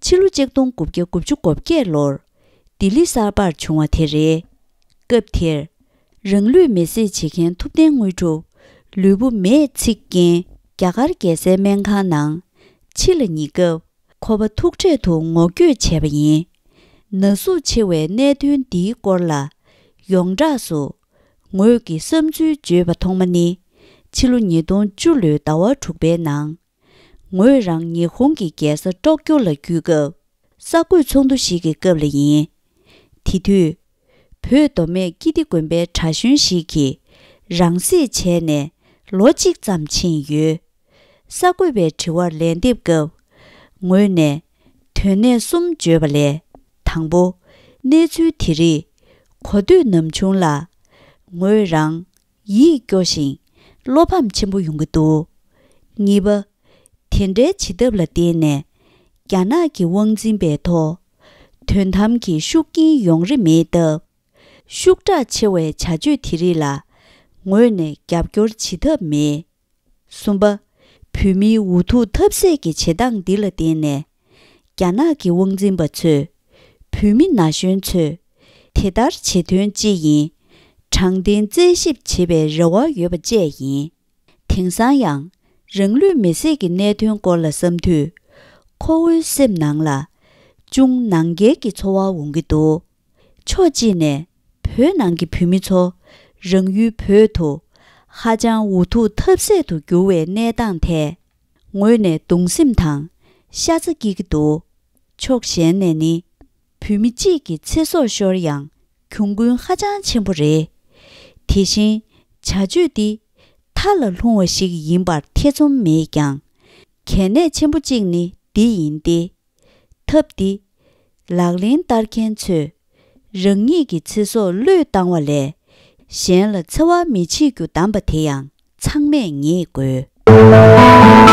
ཕྱི་ལོ་ཆིག་སྟོང་དགུ་བརྒྱ་དགུ་བཅུ་གོ་བརྒྱད་ལོར་ལྡི་ལི་གསར་པར་བྱུང་བ་དེ་རེད། སྐབས་དེར། རང་ལུས་མེར་སྲེག་བྱེད་མཁན་ཐུབ་བསྟན་དངོས་གྲུབ་ལུས་པོ་མེས་ཚིག་རྐྱེན་རྒྱ་གར་རྒྱལ་སའི་སྨན་ཁང་ནང་འཆི་ལ་ཉེ་སྐབས་ཁོ་པ་ཐུག་འཕྲད་དུ་ངོ་བསྐྱོད་བྱས་པ་ཡིན། ན་ཟུག་ཆེ་བའི་གནད་དོན་འདིའི་སྐོར་ལ་ཡོངས་གྲགས་སུ་ངོས་ཀྱི་བསམ་ཚུལ་བརྗོད་པ་ཐོག་མ་ནི་ཕྱི་ལོ་ཉིས་སྟོང་བཅུ་ལོའི་ཟླ་བ་དྲུག་པའི་ནང་། ངོས་རང་ཉི་ཧོང་གི་རྒྱལ་ས་ཀྲོག་ཀྱོ་ལ་བརྒྱུད་སྐབས་གསར་འགོད་ཚོགས་འདུ་ཞིག་གི་སྐབས་ལ་ཡིན། དེ་དུས། བོད་མདོ་སྨད་ཀིརྟི་དགོན་པའི་གྲྭ་གཞོན་ཞིག་གིས་རང་སྲེག་བྱས་ནས་ལོ་གཅིག་ཙམ་ཕྱིན་ཡོད། གསར་འགོད་པའི་དྲི་བར་ལན་འདེབས་སྐབས། ངོས་ནས་དོན་གནད་གསུམ་བརྗོད་པ་ལས། དང་པོ། གནས་ཚུལ་དེ་རིགས་གོ་ཐོས་ནམ་བྱུང་ལ། ངོས་རང་ཡིད་སྐྱོ་ཞིང་བློ་ཕམ་ཆེན་པོ་ཡོང་གི་འདུག་གཉིས་པ། དེ་འདྲའི་བྱེད་ཐབས་ལ་བརྟེན་ནས། རྒྱ་ནག་གི་དབང་འཛིན་པའི་ཐོག་དོན་དམ་གྱི་ཤུགས་རྐྱེན་ཡོང་རེ་མེད་སྟབས། ཤུགས་དྲག་ཆེ་བའི་བྱ་སྤྱོད་དེ་རིགས་ལ་ངོས་ནས་རྒྱབ་སྐྱོར་བྱེད་ཐབས་མེད། གསུམ་པ། བོད་མིའི་འུ་ཐུག་ཐབས་ཟད་ཀྱི་བྱེད་སྟངས་འདི་ལ་བརྟེན་ནས། རྒྱ་ནག་གི་དབང་འཛིན་པ་ཚོས་བོད་མི་ན་གཞོན་ཚོས་དེ་ལྟར་བྱེད་དོན་ཅི་ཡིན། དྲང་བདེན་རྩད་ཞིབ་བྱེད་པའི་རེ་བ་ཡོད་པ་བཅས་ཡིན། དེང་སང་ཡང་རང་ལུས་མེར་སྲེག་གི་གནད་དོན་སྐོར་ལ་བསམ་དུས། ཁོ་བོའི་སེམས་ནང་ལ་ཅུང་ནང་འགལ་གྱི་ཚོར་བ་འོང་གི་འདུག་ཕྱོགས་གཅིག་ནས་བོད་ནང་གི་བོད་མི་ཚོ་རང་ཡུལ་བོད་དུ་ཧ་ཅང་འུ་ཐུག་ཐབས་ཟད་དུ་གྱུར་བའི་གནས་སྟངས་ཐད་ངོས་ནས་གདུང་སེམས་དང་ཤ་ཚ་སྐྱེ་གི་འདུག་ཕྱོགས་གཞན་ནས་ནི་བོད་མི་གཅིག་གི་ཚེ་སྲོག་ཤོར་ཡང་གྱོང་གུན་ཧ་ཅང་ཆེན་པོ་རེད། དེ་བཞིན་བྱ་སྤྱོད་འདི་མཐའ་ལ་ལྷུང་བ་ཞིག་ཡིན་པར་ཐེ་ཚོམ་མེད་ཀྱང་། གལ་གནད་ཆེན་པོ་གཅིག་ནི་འདི་ཡིན་ཏེ། ཐབས་འདི་ལག་ལེན་བསྟར་མཁན་ཚོས་རང་ཉིད་ཀྱི་ཚེ་སྲོག་བློས་བཏང་བ་ལས་ གཞན་ལ་འཚེ་བ་མི་བྱེད་རྒྱུ་གདམས་པ་དེ་ཡང་ཚང་མས་ངེས་དགོས།